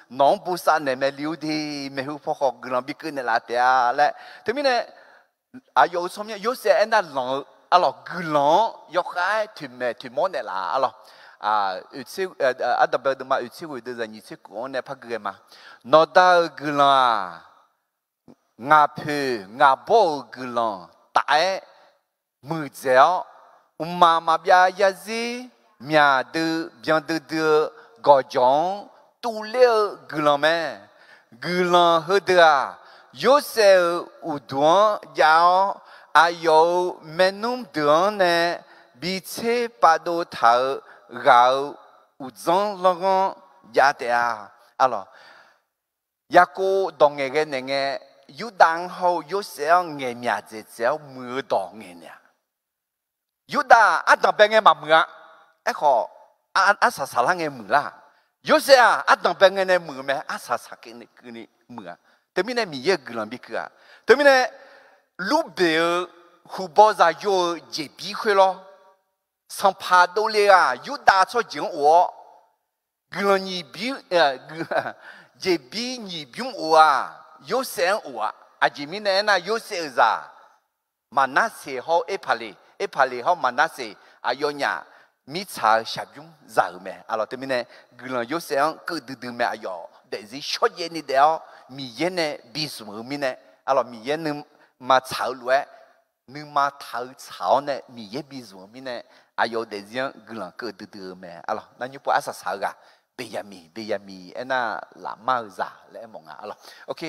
nawq-anr bosav naeq mae le-ur de, maeqhu paw khawf guiqlanq bikeuv naeqlaf taef-a laer. Teumirnae, aqyawf-euq tsawrmyanr Yorsaev aernar lanq-eu, arlawq, guiqlanq-anr yawkhav-aer toeqmaeq toeqmawr naeqlaf-a. Arlawq, Ardanqbae deuvma oeqtser ghoeq deuvzaq nyiq tser kuf-anr nae par gui ghae ma. Nawqda-euq guiqlanq-aq, ngaq poeq ngaq bawr-euq guiqlanq taf-aer muiqdzaeq-awr, mqmaq maqbyav yarzir myaq dui byan duidui-eu gawqjawq-anr tuvler-eu guiqlanq mae. Guiqlanq heudeuq-aq, Yorsaev-euq uqduq-anr jav-awr, aqyawf-euq maernmr deuq-anr nae bitser pavdov taq-euq ghaq-euq uqdzanr lanrghanr jav taef-a. Arlawq, Yaqkov dawq ngaeqghae naeq ngae, Yurdav-anr hawr-eu Yorsaev-anr ngaeqmyaq dzaeqdzaeq-awr muiq-eu dawq ngaeq naeq-a. Yurdav-aq ardanqbae ngae maqmuiq-a. Aerkhawf, arsaq saqlar ngae muiqlar. Yorsaev-aq ardanqbae ngae nae muiq-eu mae, arsaq saq keuvni muiq-a. Teumirnae Miqyaer-euq guiqlanq bikeuv-a. Teumirnae, Lurbeq-eu huqbaw zaqyo-eu jeqbir khoer lawr. Sanqpaq dovle-aq Yurdav tsawrjeuq-anr of-awr, guiqlanq nyiq, jeqbir nyiq bymr of-aq, Yorsaev-anr of-a. Aqjeq mirnae aernar, Yorsaev-euq zaq Maqnarseq hawr-eu Erpaqleq, Erpaqleq hawr Maqnarseq aqyawfnyaf mirtsaq-eu shaqbymr zaq-euq mae. Arlawq, teumirnae guiqlanq Yorsaev-anr keuv duidui mae. Aqyawf daefzir shawrjaev ni daef-awr Miqyaer nae bizmq-eu mirnae, arlawq, Miqyaer nuima tsaq-eu lof-aer, nuima taq-eu tsaq-awr nae Miqyaer bizmq-eu mirnae, aqyawf-euq daefzir-anr guiqlanq keuv duidui-eu mae. Arlawq, narnymr pov arsaq saq-eu ghaq, Beqyaqmiq, Beqyaqmiq aernar lafmar-eu zaq laer aermawf nga. Arlawq, ok.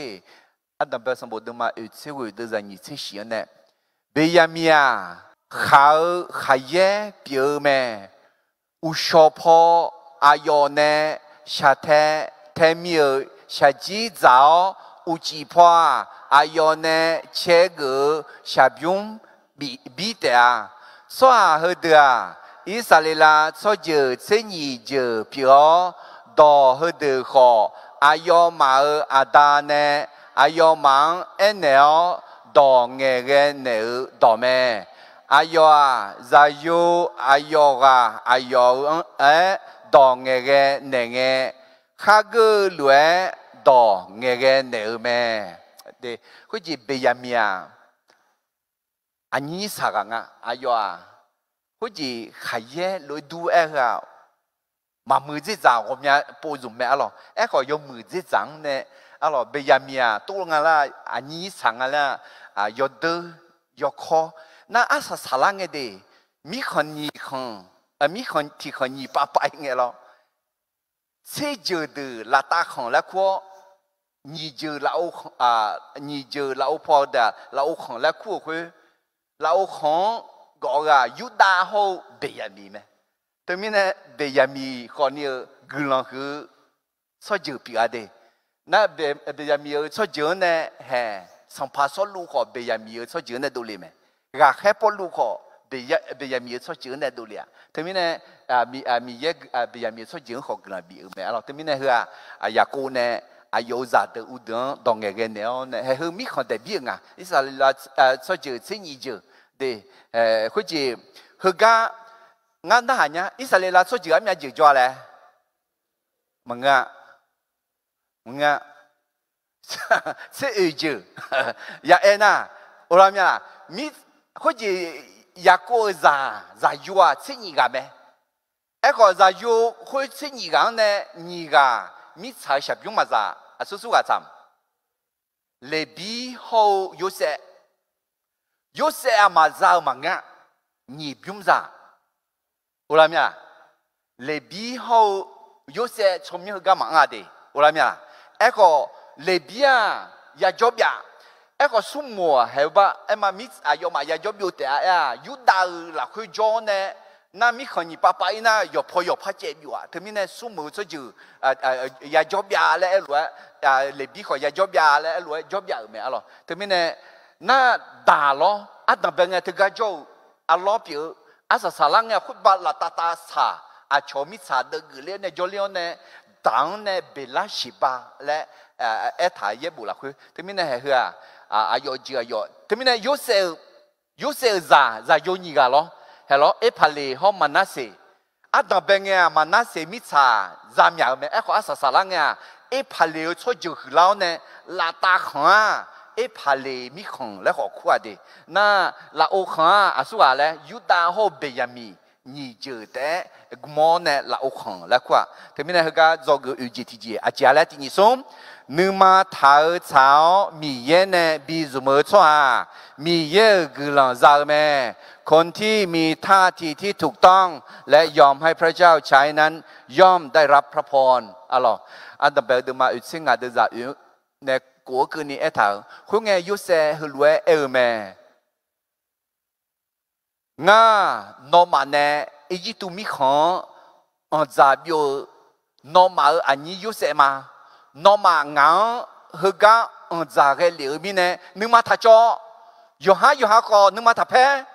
Ardanqbae sanqbof deuvma oeqtser ghoeq deuvzaq nyiq tser shif-anr nae, Beqyaqmiq-aq, khaq-eu khaqyaer pyeuf-eu mae. Uqshawq paw aqyawf nae shaqtae tae mir-euq shaqjir dzaq-awr, uqcif paw-aq, aqyawf nae cae geuf-eu shaqbymr bir taef-a. Tsawrhaq heudeuq-aq, Irsaqleqlav tsawrjeuq tser nyiq jeuq pyeuf-awr, dawq heudeuq khawf, aqyawfmaf-euq aqda nae aqyawfmaf-anr aernaeq-awr, dawq ngaeqghae naeq-eu dawq mae. Aqyawf-aq, zaqyo aqyawf ghaq aqyawf-euq-anr aer dawq ngaeqghae naeq ngae, khargeur-eu lof-aer dawq ngaeqghae naeq-eu mae. Khoerjeq Beqyaqmiq-aq, aqnyir nyir saq ghaq nga. Aqyawf-aq, khoerjeq khaqyaer lof-aer dur-aer heu-aq, maqmuiq dzerdzaq ghawqmya pov zmq mae. Arlawq, aerkhawf yawmuiq dzerdzaq-anr nae, arlawq, Beqyaqmiq-aq tov nga laer, aqnyir nyir saq nga laer, yawdeur yawkawr, nar arsaq saqlar ngae de, mirkhanq nyiq khanq, mirkhanq tiq khanq nyiq pav pav-ir ngae lawr. Tser jeuq deuq laftav khanq laer kur-awr, nyiq jeuq lafov khanq, nyiq jeuq lafov paw-eu deuq-aq lafov khanq laer kur-euq khoer, lafov khanq-anr gawf-eu ghaq Yurdav hawr-eu Beqyaqmiq mae. Teumirnae Beqyaqmiq khawfni-euq guiqlanq huiq-eu tsawrjeuq pyeuf-a de. Nar, Beqyaqmiq-euq tsawrjeuq-anr nae haeq, sanqpaq Sawrluv khawf Beqyaqmiq-euq tsawrjeuq-anr nae dovle mae. Ghaqkhaer Pawrluv khawf Beqyaqmiq-euq tsawrjeuq-anr nae dovle-aq. Teumirnae Miqyaer Beqyaqmiq-euq tsawrjeuq-anr khawf guiqlanq bif-eu mae. Arlawq, teumirnae heu-aq, Yaqkov nae aqyawf-euq zaqdeuq uvdeuq-anr dawq ngaeqghae naeq-awr nae haeq heu mirkhanq daeqbir-euq nga. Irsaqleqlav tsawrjeuq tser nyiq jeuq de. Khoerjeq heugar ngar narhaq nya, Irsaqleqlav tsawrjeuq armyav jeuq jawr-a laer maqngeur-a. Maqngeur-a. Tser oeq jeuq ya aer nar, oqlaq mya. Khoerjeq Yaqkov-euq zaq, zaqyo-aq tser nyiq ghaq mae. Aerkhawf zaqyo khoer tser nyiq ghaq-anr nae nyiq ghaq mirtsaq-eu shaqbymr maqzaq, aqsur sur ghaq tsaq. Leqbir hawr-eu Yorsaev. Yorsaev aqmaqza-eu maqngeur-a. Nyiq bymr zaq. Oqlaq mya. Leqbir hawr-eu Yorsaev tsawrmyanr heugar maqanr-a de. Oqlaq mya. Aerkhawf Leqbir-aq yajawr byav. Aerkhawf smrmuiq-aq haeq-eu bar aerma mir aqyawfmaf yajawr byov taef-a aer-aq, Yurdav-euq lafkhoer jawr-awr nae nar mirkhanq nyiq pav pav-ir nar yawqpaw yawqpar caev byov-aq. Teumirnae smrmuiq-eu tsawrjeuq yajawr byav laer aerlof-aer, Leqbir khawf yajawr byav laer aerlof-aer jawr byav-euq mae. Arlawq, teumirnae nar daq lawr, ardanq bae ngae teugar jawr-eu, arlawr pyeuf-eu, arsaq saqlar ngae khoerbav laftav tav saq aqcawq mirtsaq deuvgeuf ler-awr nae jawrler-awr nae, daq-anr nae beqlar shiqba laer aertaq-eu yaerbof lafkhoer. Teumirnae haeq heu-aq, aqyawf jeq aqyawf. Teumirnae Yorsaev-euq, Yorsaev-euq zaq, zaqyo nyiq ghaq lawr, haeq lawr, Erpaqleq hawr Maqnarseq. Ardanqbae ngae-aq, Maqnarseq mirtsaq zamyaq-eu mae. Aerkhawf, arsaq saqlar ngae-aq, Erpaqleq-eu tsawrjeuq huiqlar-awr nae, laftav khanq-aq, Erpaqleq mirkhanq laer khawf kur-aq de. Nar, lafov khanq-aq, aqsurghaq laer Yurdav hawr-eu Beqyaqmiq nyiq jeuq taef-aer gmawr-awr nae lafov khanq laer kur-aq. Teumirnae heugar dzawgeuf oeq jeq tiqjeq aqjeq-a laer tiq nyiq smr, nuima taq-eu tsaq-awr Miqyaer nae bizmq-eu tsawrhaq, Miqyaer-euq guiqlanq za-eu mae. คนที่มีท่าทีที่ถูกต้อง และยอมให้พระเจ้าใช้นั้น ย่อมได้รับพระพร Arlawq, ardanqbae-eu deuvma oeq tser ngaq deuvzaq oeq nae kof-eu keuvni aertaq-euq khoerngae, Yorsaev heulof-aer aer-eu mae. Ngar, nawmaf nae Irjirtuv mirkhanq-anr anqdzaq byov-eu nawmaf-euq aqnyir Yorsaev ma. Nawmaf ngaq-anr heugar anqdzaq ghae lef-eu mirnae, nuima taq cawv. Yawqhar yawqha khawf nuima taqpaer.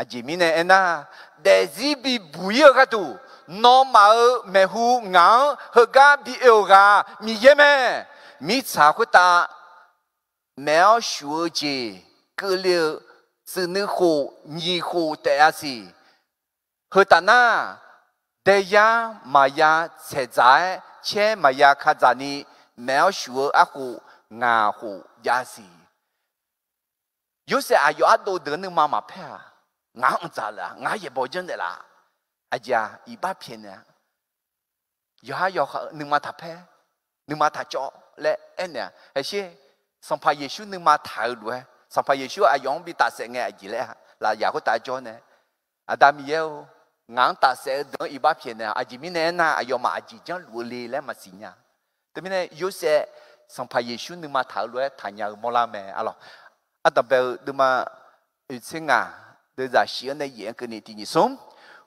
Aqjeq mirnae aernar, daefzir bibuq-ir-eu gharduq, nawmaf-euq maeqhu ngaq-anr heugar bi oe-euq ghaq Miqyaer mae. Mirtsaq khoertav maeq-awr shuf-eu jeq keuvle-eu tsuif nuikhof nyiq khof taef-a siq. Heu taf nar, daeyar maqya tsaeqdzaq-aer caer maqya kadzaq ni maeq-awr shuf-eu arkhof ngaq khof jav siq. Yorsaev aqyawf ardov deuq-anr nuima maqpaer-aq, ngaq-anr anqdzaq laf, ngaq-anr yaeqbawq janrnaeq laf. Aqjeq-aq, iqbax pyaeqnaeq-a. Yawqhar yawqha nuima taqpaer, nuima taqcawv laer aernaeq-a. Haeqsher, Sanqpaq Yeqsur nuima taq-eu lof-aer, Sanqpaq Yeqsur aqyawf-anr bi tafsaef ngae aqjeq laer-a, lafyaq khoertav jawr nae, Aqda Miqyaer-or, ngaq-anr tafsaef-eu deuq-anr iqbax pyaeqnaeq-a. Aqjeq mirnae aernar, aqyawfmaf aqjeq janrluf-eu le laer maqsiq nya. Teumirnae Yorsaev Sanqpaq Yeqsur nuima taq-eu lof-aer taqnya-eu mawrlar mae. Arlawq, ardanqbae-eu deuvma oeq tser ngaq deuvzaq shif-anr nae yaef-anr keuvni tiq nyiq smr.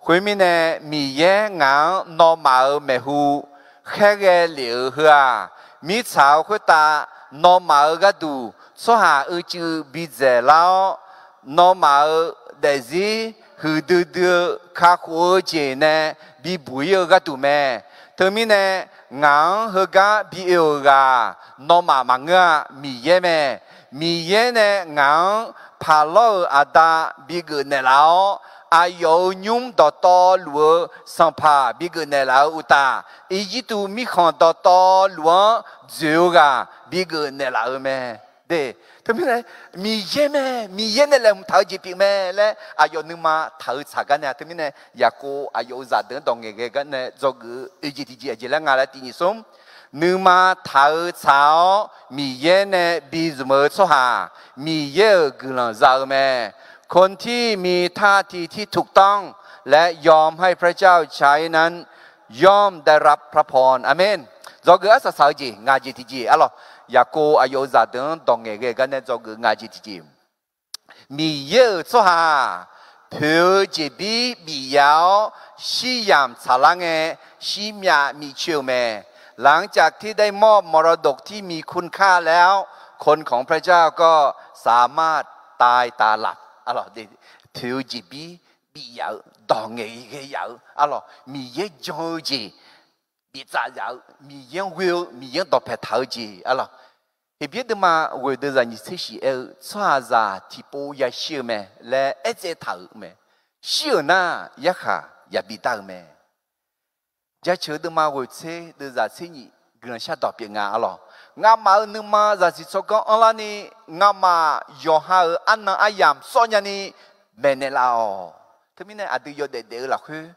Khoermirnae, Miqyaer ngaq-anr nawmaf-euq maeqhu khaerghae lef-eu heu-aq, mirtsaq-eu khoertav nawmaf-euq gharduq tsawrhaq uicuiv bidzaeq lar-awr, nawmaf-euq daefzir huiqdui dui-eu kakhof-eu jeq nae bibuq-ir-eu gharduq mae. Teumirnae, ngaq-anr heugar bi oe-euq ghaq nawmaf maqngeur-a, Miqyaer mae. Miqyaer nae ngaq-anr Paqlawr-euq aqda bigeuf naeqlaf-awr, aqyawf-euq nymr dawqtawvluf-eu sanqpaq bigeuf naeqlaf-eu uqtaf, Irjirtuv mirkhanq dawqtawvluf-anr dzoeq-eu ghaq bigeuf naeqlaf-eu mae. De, teumirnae, Miqyaer mae, Miqyaer nae laeqhmq taq-eu jeq pyeuf mae laer aqyawf nuima taq-eu tsaq gar nae-a. Teumirnae Yaqkov aqyawf-euq zaqdeuq-anr dawq ngaeqghae gar nae dzawgeuf-eu oeq jeq tiqjeq aqjeq laer nga laer tiq nyiq smr. Nuima taq-eu tsaq-awr Miqyaer nae bizmq-eu tsawrhaq, Miqyaer-euq guiqlanq za-eu mae. คนที่มีท่าทีที่ถูกต้อง และยอมให้พระเจ้าใช้นั้น ย่อมได้รับพระพร Aqmen. Dzawgeuf arsaq saq-eu jeq ngaq jeq tiqjeq arlawq. Yaqkov aqyawf-euq zaqdeuq-anr dawq ngaeqghae gar nae dzawgeuf ngaq jeq tiqjeq. Miqyaer-euq tsawrhaq poeq-eu jeqbir bif yaf-awr, shiryamq tsaqlar ngae, shirmyav miqcoe-euq mae. หลังจากที่ได้มอบมรดกที่มีคุณค่าแล้ว คนของพระเจ้าก็สามารถตายตาหลับ Poeq-eu jeqbir bif yaf-eu, dawq ngaeq ghae yaf-eu arlawq, Miqyaer jan-eu jeq biftsaf yaf-eu, Miqyaer-anr ghoe-eu, Miqyaer-anr dawqpaeq taq-eu jeq arlawq. Heqbyaer deuvma ghoeq deuvzaq nyiq tser shif aer-eu, tsawrhaqzaq tiqpov yashir-eu mae laer aertsaev taq-euq mae. Shir-euq nar, yarkhaq yabi dar-eu mae. Jaceuq deuvma ghoeq tser deuvzaq tser nyiq guiqlanq shardawq pyeuf nga arlawq. Ngamaf-euq nuima zaqsiq tsawrganr anrlarni, ngamaf yawqha-euq arnan aryamq sawr nyani maeqnaeq laf-awq. Teumirnae aqdui yawdaef daef-eu lafkhoer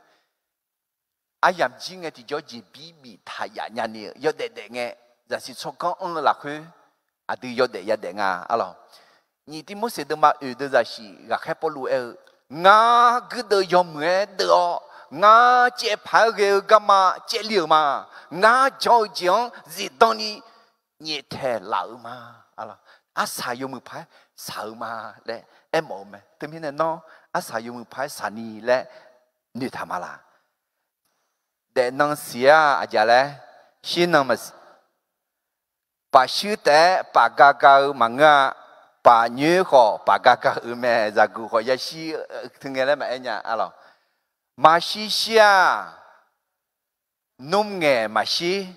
aryamq jir ngae tiqjawr jeqbir biftaq yaf nyani-eu yawdaef daef ngae, zaqsiq tsawrganr anr-eu lafkhoer aqdui yawdaef yadaef nga arlawq. Nyiq Tivmorseq deuvma oeq deuvzaq shif ghaqkhaer Pawrluv aer-eu, ngar guirdeuv yawmuiq-aer deuv-awr, ngar caevpaq-aer ghae-eu garma caevli-euq ma. Ngar jan-eu jeq-anr zifdan ni nyaeftaeq laf-euq ma. Arsaq yawmuiq paq-aer saq-eu ma laer aermawf-eu mae. Teumirnae nawr arsaq yawmuiq paq-aer saqni laer noeqtaq ma laq? Daefnan siq-a aqjeq laer, shirnan maqsiq. Paf shuir taef-aer paf ga ga-eu maqngeur-a. Paf nyoer khawf paf ga ga-euq mae. Zaqguq khawf yashir teu ngae laer maqaer nya arlawq. Maqshir shir-aq, nmr ngaeq maqshir,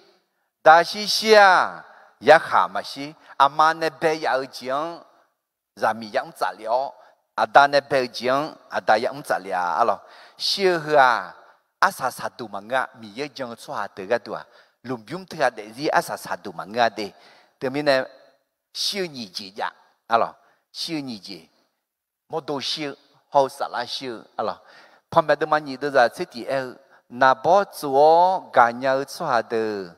dashir shir-aq, yarkhaq maqshir. Aqma nae bae yaf-eu jeq-anr zaqmiq yamr tsaflef-awr, aqda nae bae-eu jeq-anr aqda yamr tsaflef-a arlawq. Shir-eu heu-aq, arsaq saqduq maqngeur-a. Miqyaer jan-eu tsawrhaq deuq gharduq-aq, lmqbymr teughaq daefzir arsaq saqduq maqngeur-a de. Teumirnae, shir-eu nyiq jeq jav arlawq. Shir-eu nyiq jeq, mawrdo shir-eu, hawr-eu saflar shir-eu arlawq. Panmaeq deuvma nyiq deuvzaq tser tiq aer-eu, naqbawr tsof-awr gaqnya-eu tsawrhaq deuq,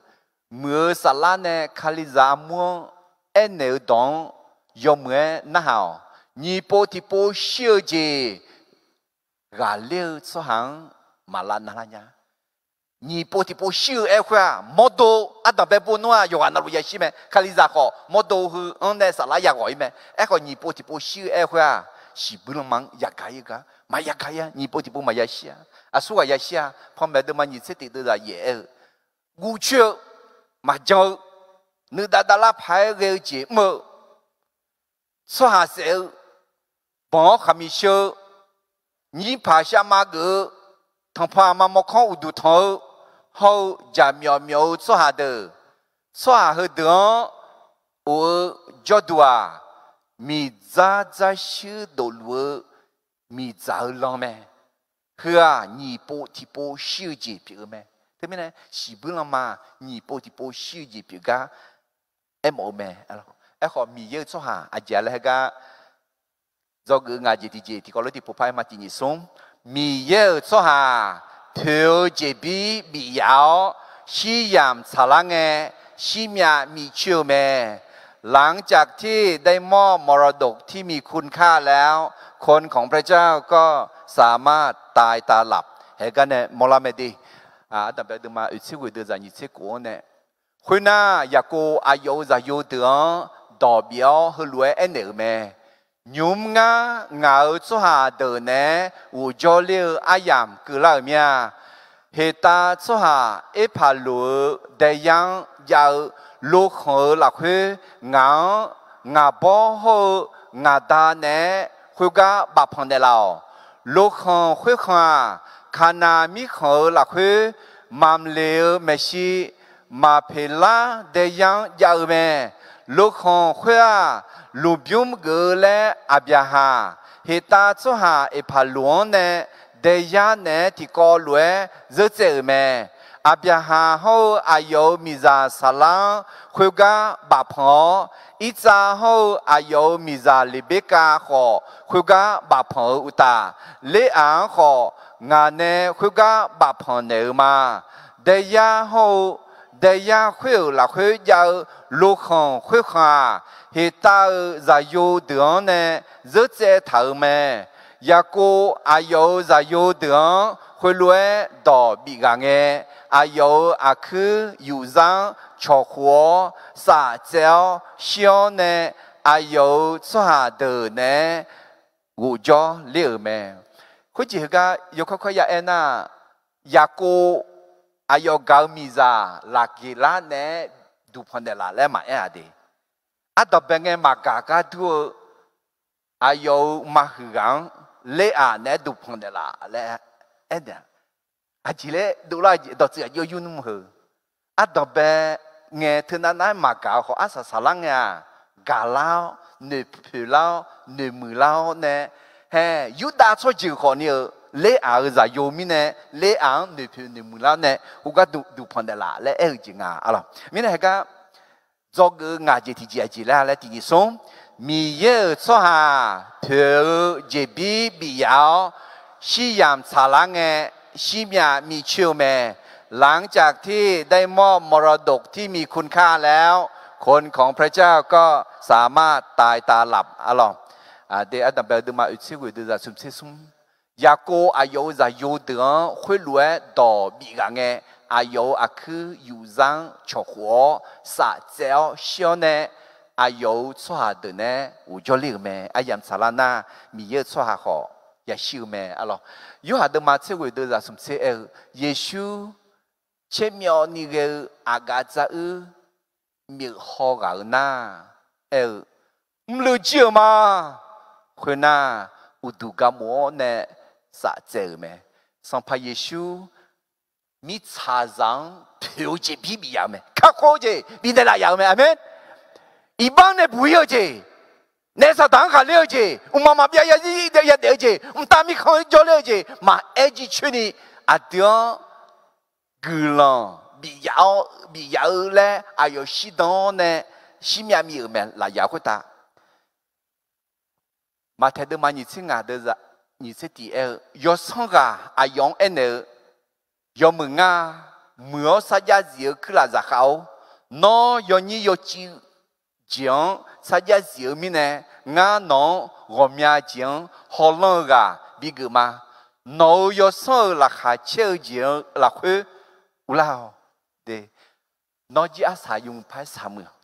muiq-eu saflar nae Kalizaq armur-anr aernaeq-eu dawq-anr yawmuiq-aer narhaq-awq. Nyiq pov tiqpov shir-eu jeq ghaqler-eu tsawrhaq-anr maqlav navlar nya. Nyiq pov tiqpov shir-eu aer khoer-aq, mawrdo ardanqbae bo nmr-aq yawqghaq navluf yashir mae. Kalizaq khawf mawrdo heu-anr nae saflar yaghawq-ir mae. Aerkhawf, nyiq pov tiqpov shir-eu aer khoer-aq, shiqbuir lanma-anr yagaq-ir-eu gar maqya gaq-ir-a. Nyiq pov tiqpov maqya shir-a. Aqsur ghaq yashir-a. Panmaeq deuvma nyiq tser tiq deuvzaq yaef aer-eu, guvcoer-eu, maqjan-eu, nuidav davlar paq-aer ghae-eu jeq mr-eu, tsawrhaq saef-eu, banq-awr khaqmiq sheu-eu, nyirpaq shavma geuf-eu, tanqpanq aqma mawrkawr uqduq tanq-eu, hawr-eu jaqmyawf myawf-eu tsawrhaq deuq, tsawrhaq heudeuq-anr of-eu jawrduq-aq, miqdzar dzarshuir dofluf-eu miqdzaq-eu lan mae. Heu-aq, nyiq pov tiqpov shir-eu jeq pyeuf-eu mae. Teumirnae, shiqbuir lanma nyiq pov tiqpov shir-eu jeq pyeuf gar aermawf-eu mae. Aerkhawf, Miqyaer-euq tsawrhaq aqjeq-a laer heugar dzawgeuf-eu ngaq jeq tiqjeq tiqkawv lof tiqpov par aer ma. Tiq nyiq smr, Miqyaer-euq tsawrhaq poeq-eu jeqbir bif yaf-awr, shiryamq tsaqlar ngae, shirmyav miqcoer-eu mae. หลังจากที่ได้มอบมรดกที่มีคุณค่าแล้ว คนของพระเจ้าก็สามารถตายตาหลับ heugar nae mawrlar mae de. Ardanqbae deuvma oeq tser ghoeq deuvzaq nyiq tser kof-anr nae, khoernar, Yaqkov aqyawf-euq zaqyo deuq-anr dawq bif-awr heulof-aer aernaeq-euq mae. Nymq-mr ngar ngaq-euq tsawrhaq deuq naeq-aer ghofjawr ler-eu aryamq keuvlar-euq mir-a. Heqtav tsawrhaq Erpaqloq-euq daeyar-anr jav-eu lokhanq-euq lafkhoer, ngaq-anr ngaq bawr hawr-eu ngaq da naeq-aer khoergar bafpanq naeqlaf-awq. Lokhanq khoerkhanq-aq, Kaqnaq mirkhanq-euq lafkhoer Mamqleq-eu maeqshi Maqpeqlar daeyar-anr jav-eu mae. Lokhanq khoer-aq, lmqbymr geuf-eu laer Aqbyaqhaq, heqtav tsawrhaq Eqpaqloq-anr nae daeyar naeq-aer tiqkawv lof-aer zeur tsaev-euq mae. Aqbyaqhaq hawr-eu aqyawf-euq miqzaq Saqlar-anr khoergar bafpanq-awr, Irtsav hawr-eu aqyawf-euq miqzaq Leqberkav khawf khoergar bafpanq-eu uqtaf, Leraq-anr khawf ngaq nae khoergar bafpanq naeq-eu ma. Daeyar hawr-eu daeyar khoer-euq lafkhoer jav-eu lokhanq khoerkhanq-aq, heqtav-euq zaqyo deuq-anr nae zeur tsaev taq-euq mae. Yaqkov aqyawf-euq zaqyo deuq-anr khoerlof-aer dawq bif ghaq ngae, aqyawf-euq aqkuir yufzar-anr cawqkhof-awr saf tsaev-awr shir-awr nae, aqyawf-euq tsawrhaq deuq naeq-aer ghofjawr ler-euq mae. Khoerjeq heugar yawkawr kawr ya aernar, Yaqkov aqyawf gaq-eu miqzaq Laqgeqlar naeq-aer duqpanq naeqlaf laer maqaer-aq de. Ardanqbae ngae maqgaq gar dur-eu aqyawf-euq maqhuiq ghaq-anr Leraq naeq-aer duqpanq naeqlaf laer aer-a. Aqjeq laer dovlar dawqtsuif aqjox yur nmr heu. Ardanqbae ngae teunav nav-aer maqgaq-eu khawf, arsaq saqlar ngae-aq, gaqlar-awr, noeqpoeq lar-awr, noeqmuiq lar-awr nae, hae, Yurdav tsawrjeuq khawfni-euq Leraq-euq zaqyo mirnae, Leraq-anr noeqpoeq noeqmuiq lar-awr nae, khoergar duqpanq naeqlaf laer aer-eu jeq nga arlawq. Mirnae heugar dzawgeuf-eu ngaq jeq tiqjeq aqjeq laer laer tiqjeq smr, Miqyaer-euq tsawrhaq poeq-eu jeqbir bif yaf-awr, shiryamq tsaqlar ngae, shirmyav miqcoer-eu mae. หลังจากที่ได้มอบมรดกที่มีคุณค่าแล้ว คนของพระเจ้าก็สามารถตายตาหลับ arlawq. Aqdui ardanqbae-eu deuvma oeqtser ghoeq deuvzaq smqtser smr, Yaqkov aqyawf-euq zaqyo deuq-anr khoerlof-aer dawq bif ghaq ngae, aqyawf-euq aqkuir yufzar-anr cawqkhof-awr saftsaev-awr shir-awr nae, aqyawf-euq tsawrhaq deuq nae ghofjawr ler-euq mae. Aryamq tsaqlar nar, Miqyaer-euq tsawrhaq khawf yashir-eu mae arlawq. Yorhaq deuvma tser ghoeq deuvzaq smqtser aer-eu, Yeqsur caermyawvni ghae-eu aqgaf dzaruir myeuf haw ghaq-eu nar, aer-eu, mrluiv jir-euq ma. Khoernar, uqduq gaqmof-awr nae saftsaev-euq mae. Sanqpaq Yeqsur mirtsaqzaq-anr poeq-eu jeqbir bif yaf-eu mae. Kakhof-eu jeq bifnaeq laf yaf-eu mae. Aqmeq. Iqbax nae buq-ir-eu jeq, naef saqdaq-anr ghaqler-eu jeq, mqmaq maqbyav ya, yadaef-eu jeq, mqtav mirkhanq-anr jawrler-eu jeq maqaer jircoer ni, aqdui-anr guiqlanq bif yaf-awr, bif yaf-eu laer aqyawf shirdan-awr nae shirmyav mif-euq mae laf yaf khoertav. Maqtaeq deuvma nyiq tser ngaq deuq nyiq tser tiq aer-eu, yawsanr ghaq aqyawf-anr aernaeq-eu, Yawmuiq ngar, muiq-awr sarjax zif-eu kuirlaf zaqkhav-or, nawr yawnyir yawciv jeq-anr sarjax zif-eu mirnae, ngar nawq-anr ghawqmya jeq-anr hawlanr-eu ghaq bigeuf ma. Nawq-euq yawsanr-euq laqkhaq caer-eu jeq-eu lafkhoer uvlar-awq. Nawr jir arsaq yawmuiq par-aer saqmuiq-awq.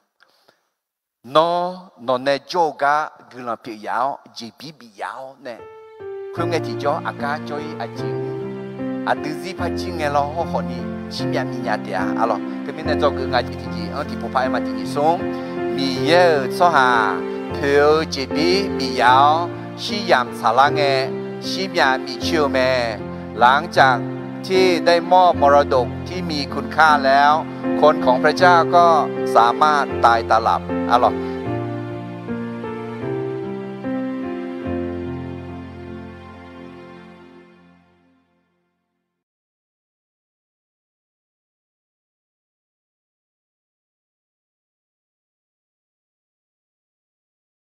Nawr nawqnae jawr-eu gar guiqlanq pyeuf yaf-awr jeqbir bif yaf-awr nae, khoerngae tiqjawr aqgar jawr-ir aqjeq, aqdui zir par jir ngae lawr hawrkhawf ni shirmyav mif nya taef-a. Arlawq, teumirnae dzawgeuf nga jeq tiqjeq-anr tiqpov par-aer ma tiqjeq smr, Miqyaer-euq tsawrhaq poeq-eu jeqbir bif yaf-awr shir yamq tsaqlar ngae, shirmyav mif coer-eu mae. หลังจากที่ได้มอบมรดกที่มีคุณค่าแล้ว คนของพระเจ้าก็สามารถตายตาหลับ Arlawq,